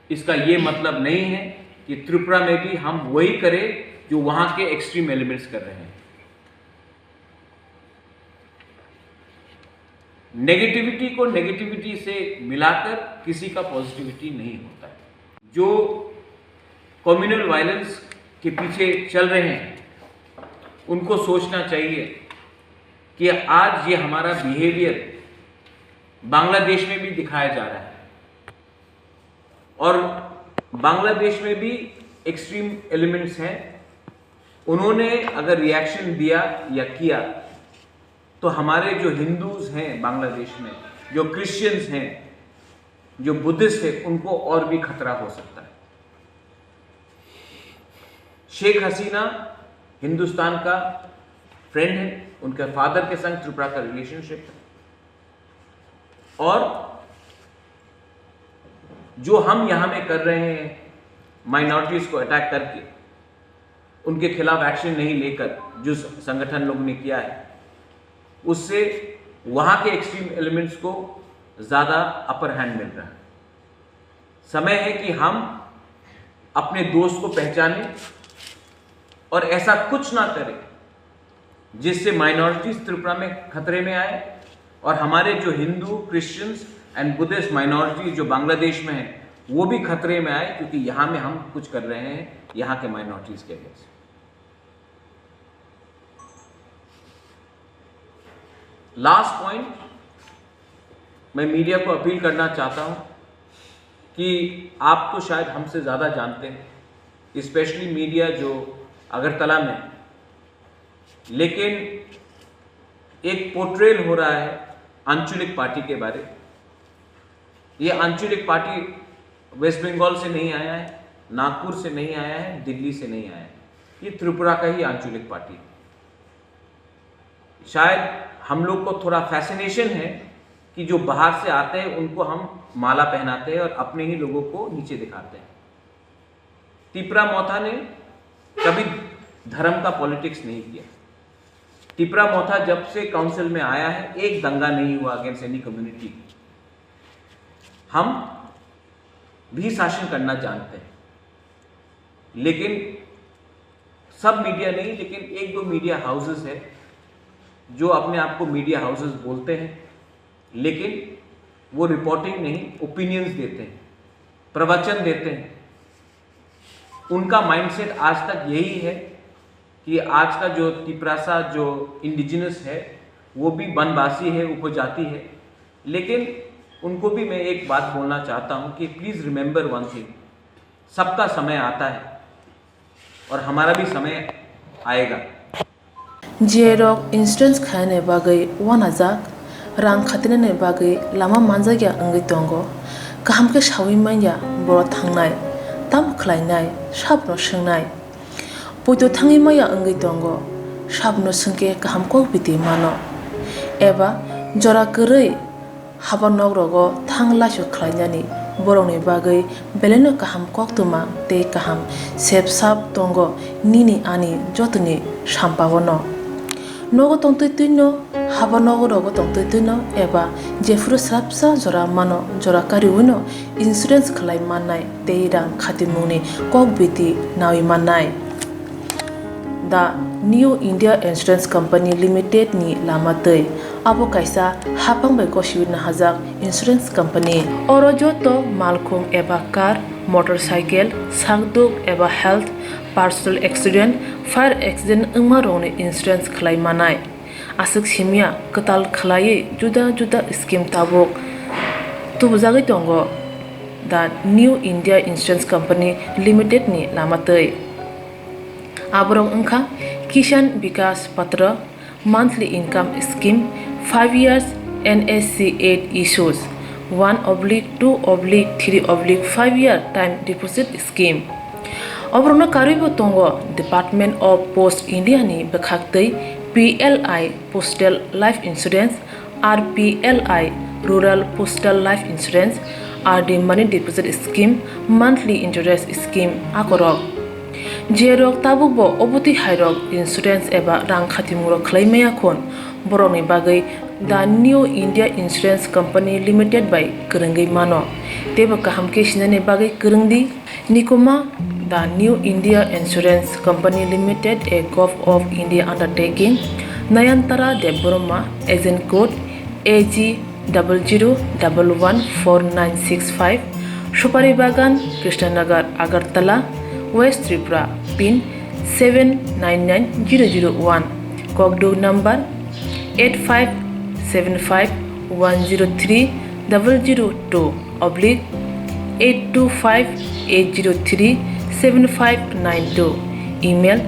इसका ये मतलब नहीं है कि त्रिपुरा में भी हम वही करें जो वहाँ के एक्सट्रीम एलिमेंट्स कर रहे हैं। नेगेटिविटी को नेगेटिविटी से मिलाकर किसी का पॉजिटिविटी नहीं होता है। जो कम्युनल वायलेंस के पीछे चल रहे हैं, उनको सोचना चाहिए कि आज ये हमारा बिहेवियर बांग्लादेश में भी दिखाया जा रहा है और बांग्लादेश में भी एक्सट्रीम एलिमेंट्स हैं। उन्होंने अगर रिएक्शन दिया या किया तो हमारे जो हिंदूज हैं बांग्लादेश में, जो क्रिश्चियंस हैं, जो बुद्धिस्ट है, उनको और भी खतरा हो सकता है। शेख हसीना हिंदुस्तान का फ्रेंड है, उनके फादर के संग त्रिपुरा का रिलेशनशिप है। और जो हम यहाँ में कर रहे हैं, माइनॉरिटीज को अटैक करके उनके खिलाफ एक्शन नहीं लेकर, जो संगठन लोग ने किया है, उससे वहाँ के एक्सट्रीम एलिमेंट्स को ज़्यादा अपर हैंड मिल रहा है। समय है कि हम अपने दोस्त को पहचानें और ऐसा कुछ ना करें जिससे माइनॉरिटीज त्रिपुरा में खतरे में आए और हमारे जो Hindu, Christians and Buddhist minorities जो बांग्लादेश में हैं, वो भी खतरे में आए, क्योंकि यहाँ में हम कुछ कर रहे हैं यहाँ के माइनॉरिटीज के अगेंस्ट। लास्ट पॉइंट, मैं मीडिया को अपील करना चाहता हूँ कि आप तो शायद हमसे ज़्यादा जानते हैं, स्पेशली मीडिया जो अगरतला में, लेकिन एक पोर्ट्रेल हो रहा है आंचलिक पार्टी के बारे। ये आंचलिक पार्टी वेस्ट बंगाल से नहीं आया है, नागपुर से नहीं आया है, दिल्ली से नहीं आया है, ये त्रिपुरा का ही आंचलिक पार्टी है। शायद हम लोग को थोड़ा फैसिनेशन है कि जो बाहर से आते हैं उनको हम माला पहनाते हैं और अपने ही लोगों को नीचे दिखाते हैं। तिपरा मोथा ने कभी धर्म का पॉलिटिक्स नहीं किया। तिपरा मोथा जब से काउंसिल में आया है, एक दंगा नहीं हुआ अगेंस्ट एनी कम्युनिटी। हम भी शासन करना जानते हैं, लेकिन सब मीडिया नहीं, लेकिन एक दो मीडिया हाउसेस है जो अपने आप को मीडिया हाउसेस बोलते हैं, लेकिन वो रिपोर्टिंग नहीं, ओपिनियंस देते हैं, प्रवचन देते हैं। उनका माइंडसेट आज तक यही है कि आज का जो तिपरासा जो इंडिजिनस है, वो भी वनवासी है, उपजाति है, लेकिन उनको भी मैं एक बात बोलना चाहता हूँ कि प्लीज रिमेंबर वन थिंग, सबका समय आता है और हमारा भी समय आएगा। J rok insurance khainai bagwi uanajak, rang khatinani bagwi lama manjakya wngwi tongo. Kaham khe saui manya boro thangnai, tamo khlainai, sabono swngnai. Poito thangwi maya wngwi tongo, sabono swngkhe kaham kok biti mano. Eba jora kwrwi haba nok rogo thang laisu khlainani borokni bagwi belaino kaham koktwma tei kaham sep sap tongo nini ani jotoni sampao no. Nogo tongtwi twino, haba nogo rogo tongtwi twino eba jephuru swrapsa jora mano jora kariwino insurance khlai mannai tei rang khatimungni kok biti nawi mannai. The New India Insurance Company Limited ni lama twi. Abo kaisa hapang bai gosiwi nahajak insurance company. Oro joto malkhung eba car, motorcycle, sakduk eba health, personal accident, fire accident wngma rokni insurance khlai manai. Aswk simya kwtal khlaiwi juda juda scheme tabuk tubujagwi tongo The New India Insurance Company Limited ni lama twi. Aborok wngkha Kishan Vikas Patra, monthly income scheme, five years N S C eight issues, one oblique two oblique three oblique five year time deposit scheme. Oborokno karwibo tongo Department of Post India ni bwkhaktwi P L I Postal Life Insurance, R P L I Rural Postal Life Insurance, R D Money Deposit Scheme, Monthly Interest Scheme akorok. Jerok tabukbo obotwi hairok insurance eba rang khatimungrok khlai maya khun, borokni bagwi The New India Insurance Company Limited bai kwrwngwi mano. Teibo kaham khe sinani bagwi kwrwngdi. Nikuma, The New India Insurance Company Limited, a Govt of India undertaking, Nayantara Debbarma, Agent Code, A G double zero double one four nine six five, Supari Bagan, Krishnanagar, Agartala, West Tripura, pin seven nine nine zero zero one, Kokduk number eight five seven five one zero three double zero two oblique eight two five eight zero three seven five nine two, email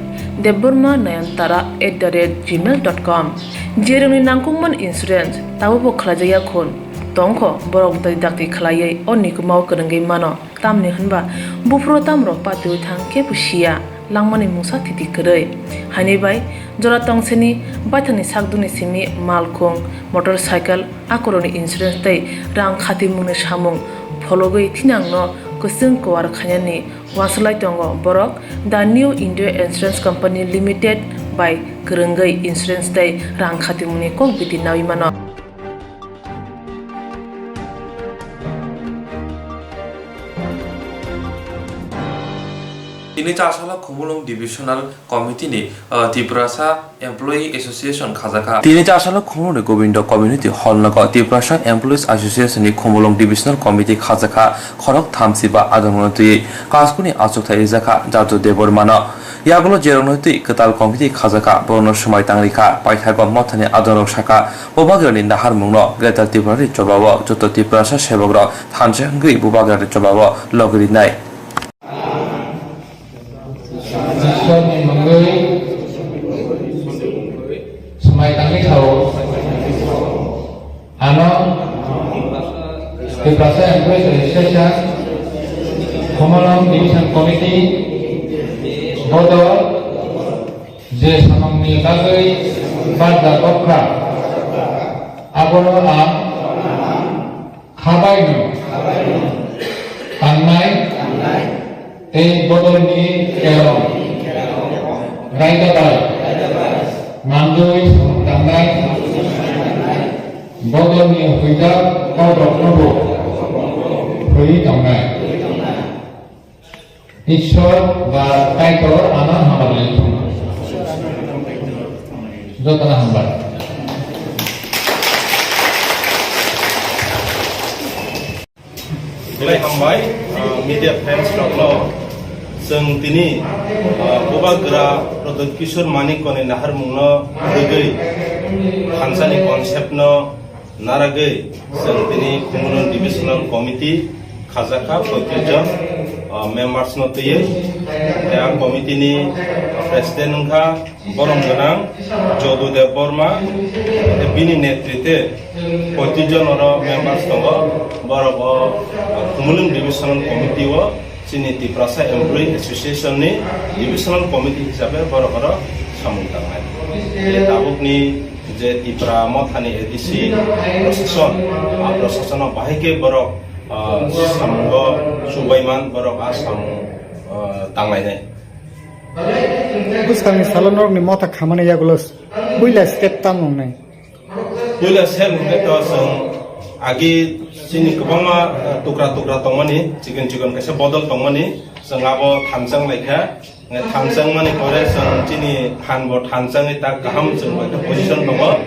debbarma nayantara at the rate gmail dot com. Jerokni nangkukmani insurance tabukbo khlaijakya khun tongkho, borok dai dakti khlaiwi o nikumao kwrwngwi mano, tamni hwnba buphuru tamrok patiwi thang kebo siya langmani mungsa thiti kwrwi. Haini bai jora tongseni baithangni sakduni simi malkhung, motorcycle, akorokni insurance tei rang khatimungni samung phologwi thinangno kwchwng kuar khainani uansuk lai tongo borok The New India Insurance Company Limited bai kwrwngwi insurance tei rang khatimungni kok biti naui mano. Tini Chasala Khumulwng Divisional Committee ni, uh, Tiprasa Employee Association khajakha. Tini Chasala Khumulwng ni Govindo Community Hall nogo Tiprasa Employees Association ni Khumulwng Divisional Committee khajakha, khorok thamsi ba adong no twi Kasku ni achuk thai rijakha Jatu Debbarma no. Yagulo jerokno twi kwtal committee khajakha, borokno swmai tang rikha, paithago mothani adongrok sakha, Bubagrani naharmungno Greater Tripura ni chobao joto Tiprasa sebokrok thansa wngwi Bubagrani chobao logi rinai. Iswrni mungwi swmai tangwi sao. Ano Tiprasa Employees Association, Khumulwng Division Committee, bodol je samungni bagwi barja kokha, abono ang khabaino tangnai. Tei bodolni kerong raida bai manjui samung tangnai, bodolni huida kokroknobo thwiwi tongnai. Ishwar ba Kaitor ano hambai lai thung. Jotono hambai. Belai hambai, ah, media friends rokno. Chwng tini, ah, Bubagra Pradyut Kishore Manikya ni naharmungno rwgwi thansani concept no naragwi chwng tini Khumulwng Divisional Committee khajakha poitrish jon, ah, members no twiwi. Tei ang committee ni president wngkha. Borom gwnang Jodu Debbarma, bini netritwe poitrish jon oro members tongo. Borok o Khumulwng Divisional Committee o chini Tiprasa Employee Association ni Divisional Committee hisabe borok oro samung tangnai. Tabukni je Tipra Mothani A D C prosason, a prosason o bahai khe borok, ah, samungo chubaiman, borok a samung, ah, tanglainai. Bwskangni salo norokni motha khamani yagulo puila step tamo wngnai? Puila step hwnkhe to chwng agi chini kwbangma, eh, tukra tukra tongmani, chikon chikon kaisa bodol tongmani, chwng abo thanchang laikha. Thanchang mani pore chwng chini phan bo thanchangwi tak kaham chwng bai khe position tongo.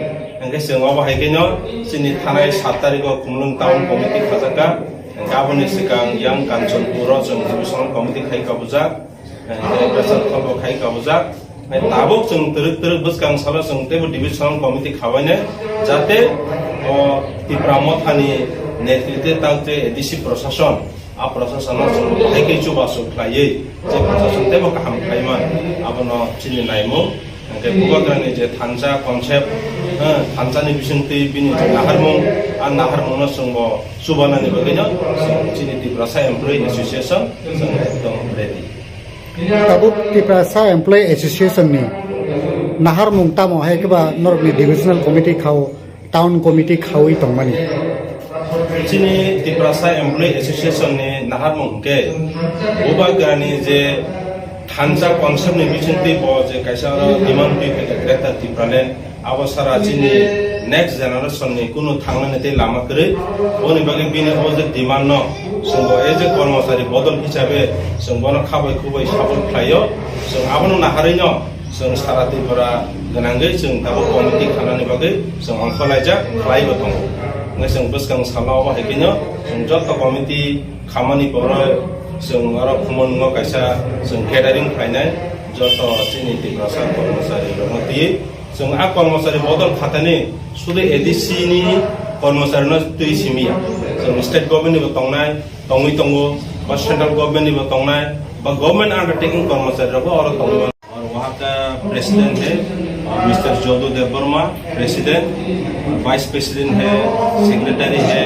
Hwnkhe chwng abo hai kheno chini thanai sat tarikh o Khumulwng Town Committee khajakha. Hwnkhe aboni swkang yang Kanchanpur o chwng divisional committee khai kabujak. Hwnkhe Bwsarthal bo khai kabujak. Tabuk chwng twrwk twrwk bwskang salo chwng teibo divisional committee khabainai, jate o Tipra Mothani netritwe takte A D C prosason, a prosason no chwng hai khe chubachu khlaiwi je prosason teibo kaham khlaiman, abono chini naimung. Hwnkhe Bubagrani je thansa concept, eh, thansani bisingtwi bini je naharmung, a naharmungno chwngbo chubanani bagwino chwng chini Tiprasa Employee Association chwng ekdom ready. Tabuk Tiprasa Employee Association ni naharmung tamo hai khe ba norokni divisional committee khao, town committee khaui tongmani? Chini Tiprasa Employee Association ni naharmung hwnkhe Bubagrani je thansa concept ni bisingtwi bo je kaisa oro demand twi phaikha Greater Tipraland. Abo sara chini next generation ni kunu thangnani tei lama kwrwi. Boni bagwi bini o je demand no chwng bo as a kormochari bodol hisabe chwng bono khabai khubai support khlaio. Chwng abono naharwi no Chwng sara Tripura gwnangwi chwng tabuk committee khanani bagwi chwng ongkhorlaijak khlaibo tongo. Hwnkhe chwng bwskang salo obo hai kheno chwng joto committee khamani poro chwng oro Khumulwngo kaisa chwng gathering khlainai joto chini Tiprasa kormosari rokno twiwi. Chwng a kormosari bodol khatani sudu A D C ni kormosari no twi simiya. Chwng state government ni bo tongnai, tongwi tongo, ba central government ni bo tongnai, ba government undertaking kormosari rok bo oro tongwi mano. और वहाँ का प्रेसिडेंट है, और मिस्टर जोधु Debbarma president, vice president है, सेक्रेटरी है,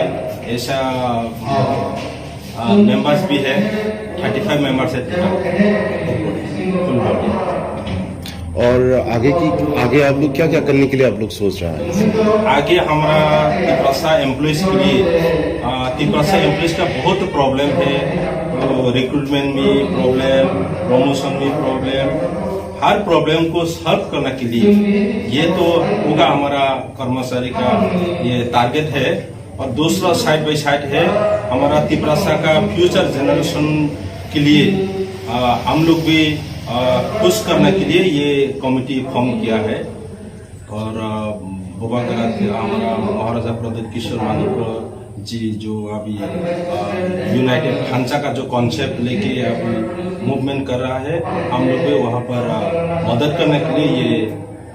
ऐसा, आ, मेंबर्स भी है, थर्टी फ़ाइव मेंबर्स है टोटल, फुल बॉडी। और आगे की, आगे आप लोग क्या क्या करने के लिए आप लोग सोच रहा है? आगे हमारा तिपरासा एम्प्लॉयज के लिए, आ, तिपरासा एम्प्लॉयज का बहुत प्रॉब्लम है, तो रिक्रूटमेंट में प्रॉब्लम, प्रमोशन में प्रॉब्लम, हर प्रॉब्लम को सॉल्व करने के लिए ये तो होगा हमारा कर्मचारी का ये टारगेट है। और दूसरा साइड बाय साइड है हमारा तिपरासा का फ्यूचर जनरेशन के लिए, आ, हम लोग भी, आ, पुश करने के लिए ये कमेटी फॉर्म किया है। और, आ, बोबाग्रात हमारा महाराजा प्रद्युत किशोर मानिक जी जो अभी, आ, यूनाइटेड खांसा का जो कॉन्सेप्ट लेके अभी मूवमेंट कर रहा है, हम लोग भी वहाँ पर, आ, मदद करने के लिए ये,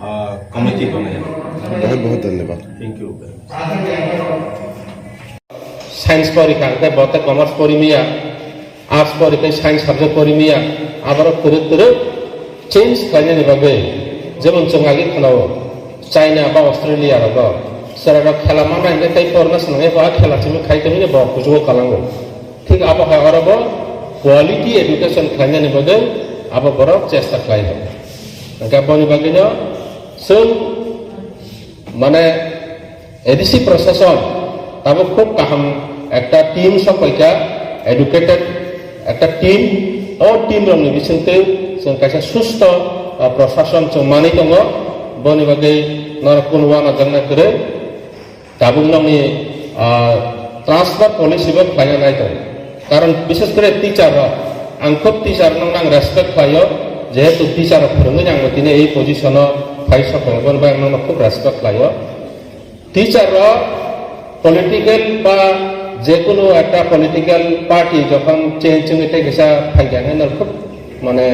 आ, कमेटी बनाया। बहुत बहुत धन्यवाद। Thank you very much. Science pori kha, hwnkhe bo tei commerce pori miya, arts pori tei science subject pori miya, aborok kwrwk kwrwk change khlainani bagwi, jemon chwng age khanao China ba Australia rogo chwrairok khela manai hwnkhe tei porna swnamya bo a khela simi khai tongwini bo kuchugo kalango. Thik abo hai oro bo quality education khlainani bagwi abo borok chesta khlai rw. Hwnkhe boni bagwino chwng Mane A D C prosason tabuk khub kaham ekta team sok paikha, educated ekta team. O team rokni bisingtwi chwng kaisa susto, ah, prosason chwng manwi tongo. Boni bagwi norok kunu uanajaknai kwrwi. Tabuk nokni, ah, transfer policy bo khlaina nai tongo. Karon bishes kore teacher rok, ang khub teacher rokno ang respect khlaio, jehetu teacher rok phwrwngwi ang tini ei position o phai sok tongo, boni bai ang nokno khub respect khlaio. Teacher rok political ba jekunu ekta political party jokhon change wngwi tei kisa phaikha hwnwi khub mane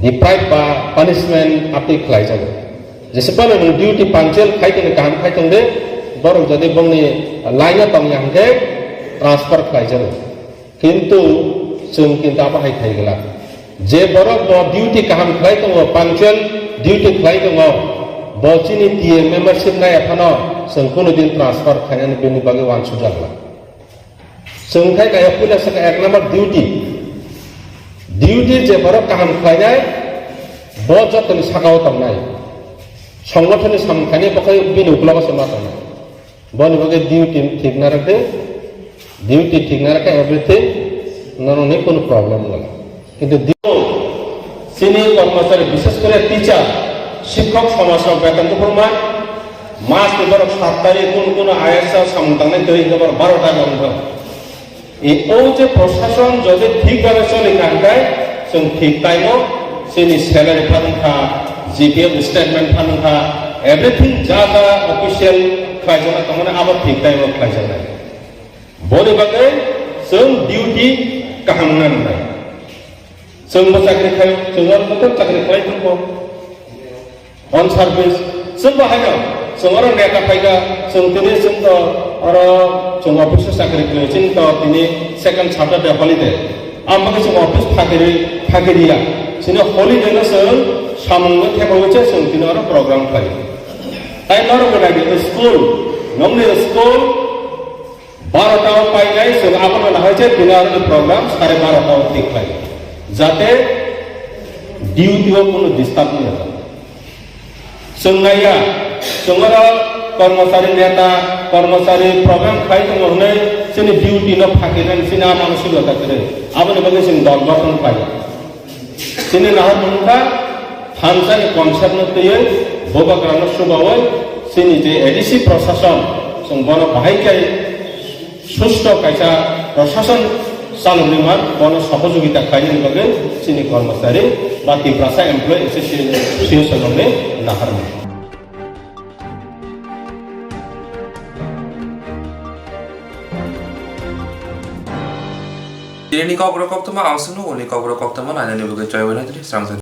deprive ba punishment aptwi khlaijago. Jesa phano nwng duty punctual khai tongdi, kaham khai tongdi, borok jodi bongni line o tongya hwnkhe transfer khlaijago. Kintu chwng kintu abo hai khai glak. Je borok bo duty kaham khlai tongo, punctual duty khlai tongo, bo chini T A membership naiya phano chwng kunu din transfer khainani bini bagwi uansukjak glak. Chwng khai kaya puila saka ek number duty. Duty je borok kaham khlainai, bo jotoni sakao tongnai. Songothonni samung khainai bo khai bini uklogo se ma tongnai. Boni bagwi duty thik narwkdi, duty thik narwkha everything, norokni kunu problem wngla. Kintu di-, chini kormosari, bishes kore teacher, shikhok somaj rok beton kuphurma, mas ni borok sat tarik kunu kunu I A S o samung tangnai twi hwnkhe borok baro ta wngkha. E, o je prosason jodi thik bhabe choli kha hwnkhe, chwng thik time o chini salary phan wngkha, G P F statement phan wngkha, everything ja ja official khlaijakna tongmani abo thik time o khlaijaknai. Boni bagwi chwng duty kaham wngna nangnai. Chwngbo chakri khlaio, chwng oro joto chakri khlai thangkho. On service, chwngbo haino, chwng oro neta phaikha, chwng tini chwng to oro chwng office o chakri khlaio, chini to tini second Saturday holiday. Ang bagwi chwng office phakiri, phakiriya. Chini holiday no chwng samungno thepawi se chwng tini oro program khlaio. Tai norokbo naidi school, nongni school, Barota o painai chwng abono nahai se tini aroni program sare barota o thik khlai. Jate duty o kunu disturb wngya. Chwng naiya, chwng oro kormosari neta, kormosari program khlai tongo hwnwi chini duty no phakirnani chini a manusikota kwrwi. Aboni bagwi chwng dol gotton khlai. Chini nahar mungkha thansa ni concept no twiwi bubagra no subawi chini je A D C prosason chwng bono bahai khe susto kaisa prosason Chaloknima bono sohojogita khlainani bagwi chini kormochari ba Tiprasa Employee Association rokni naharmung. Tini ni kokborok koktwma ang sunu, uni kokborok koktwma nainani bagwi chaiwinai tini srang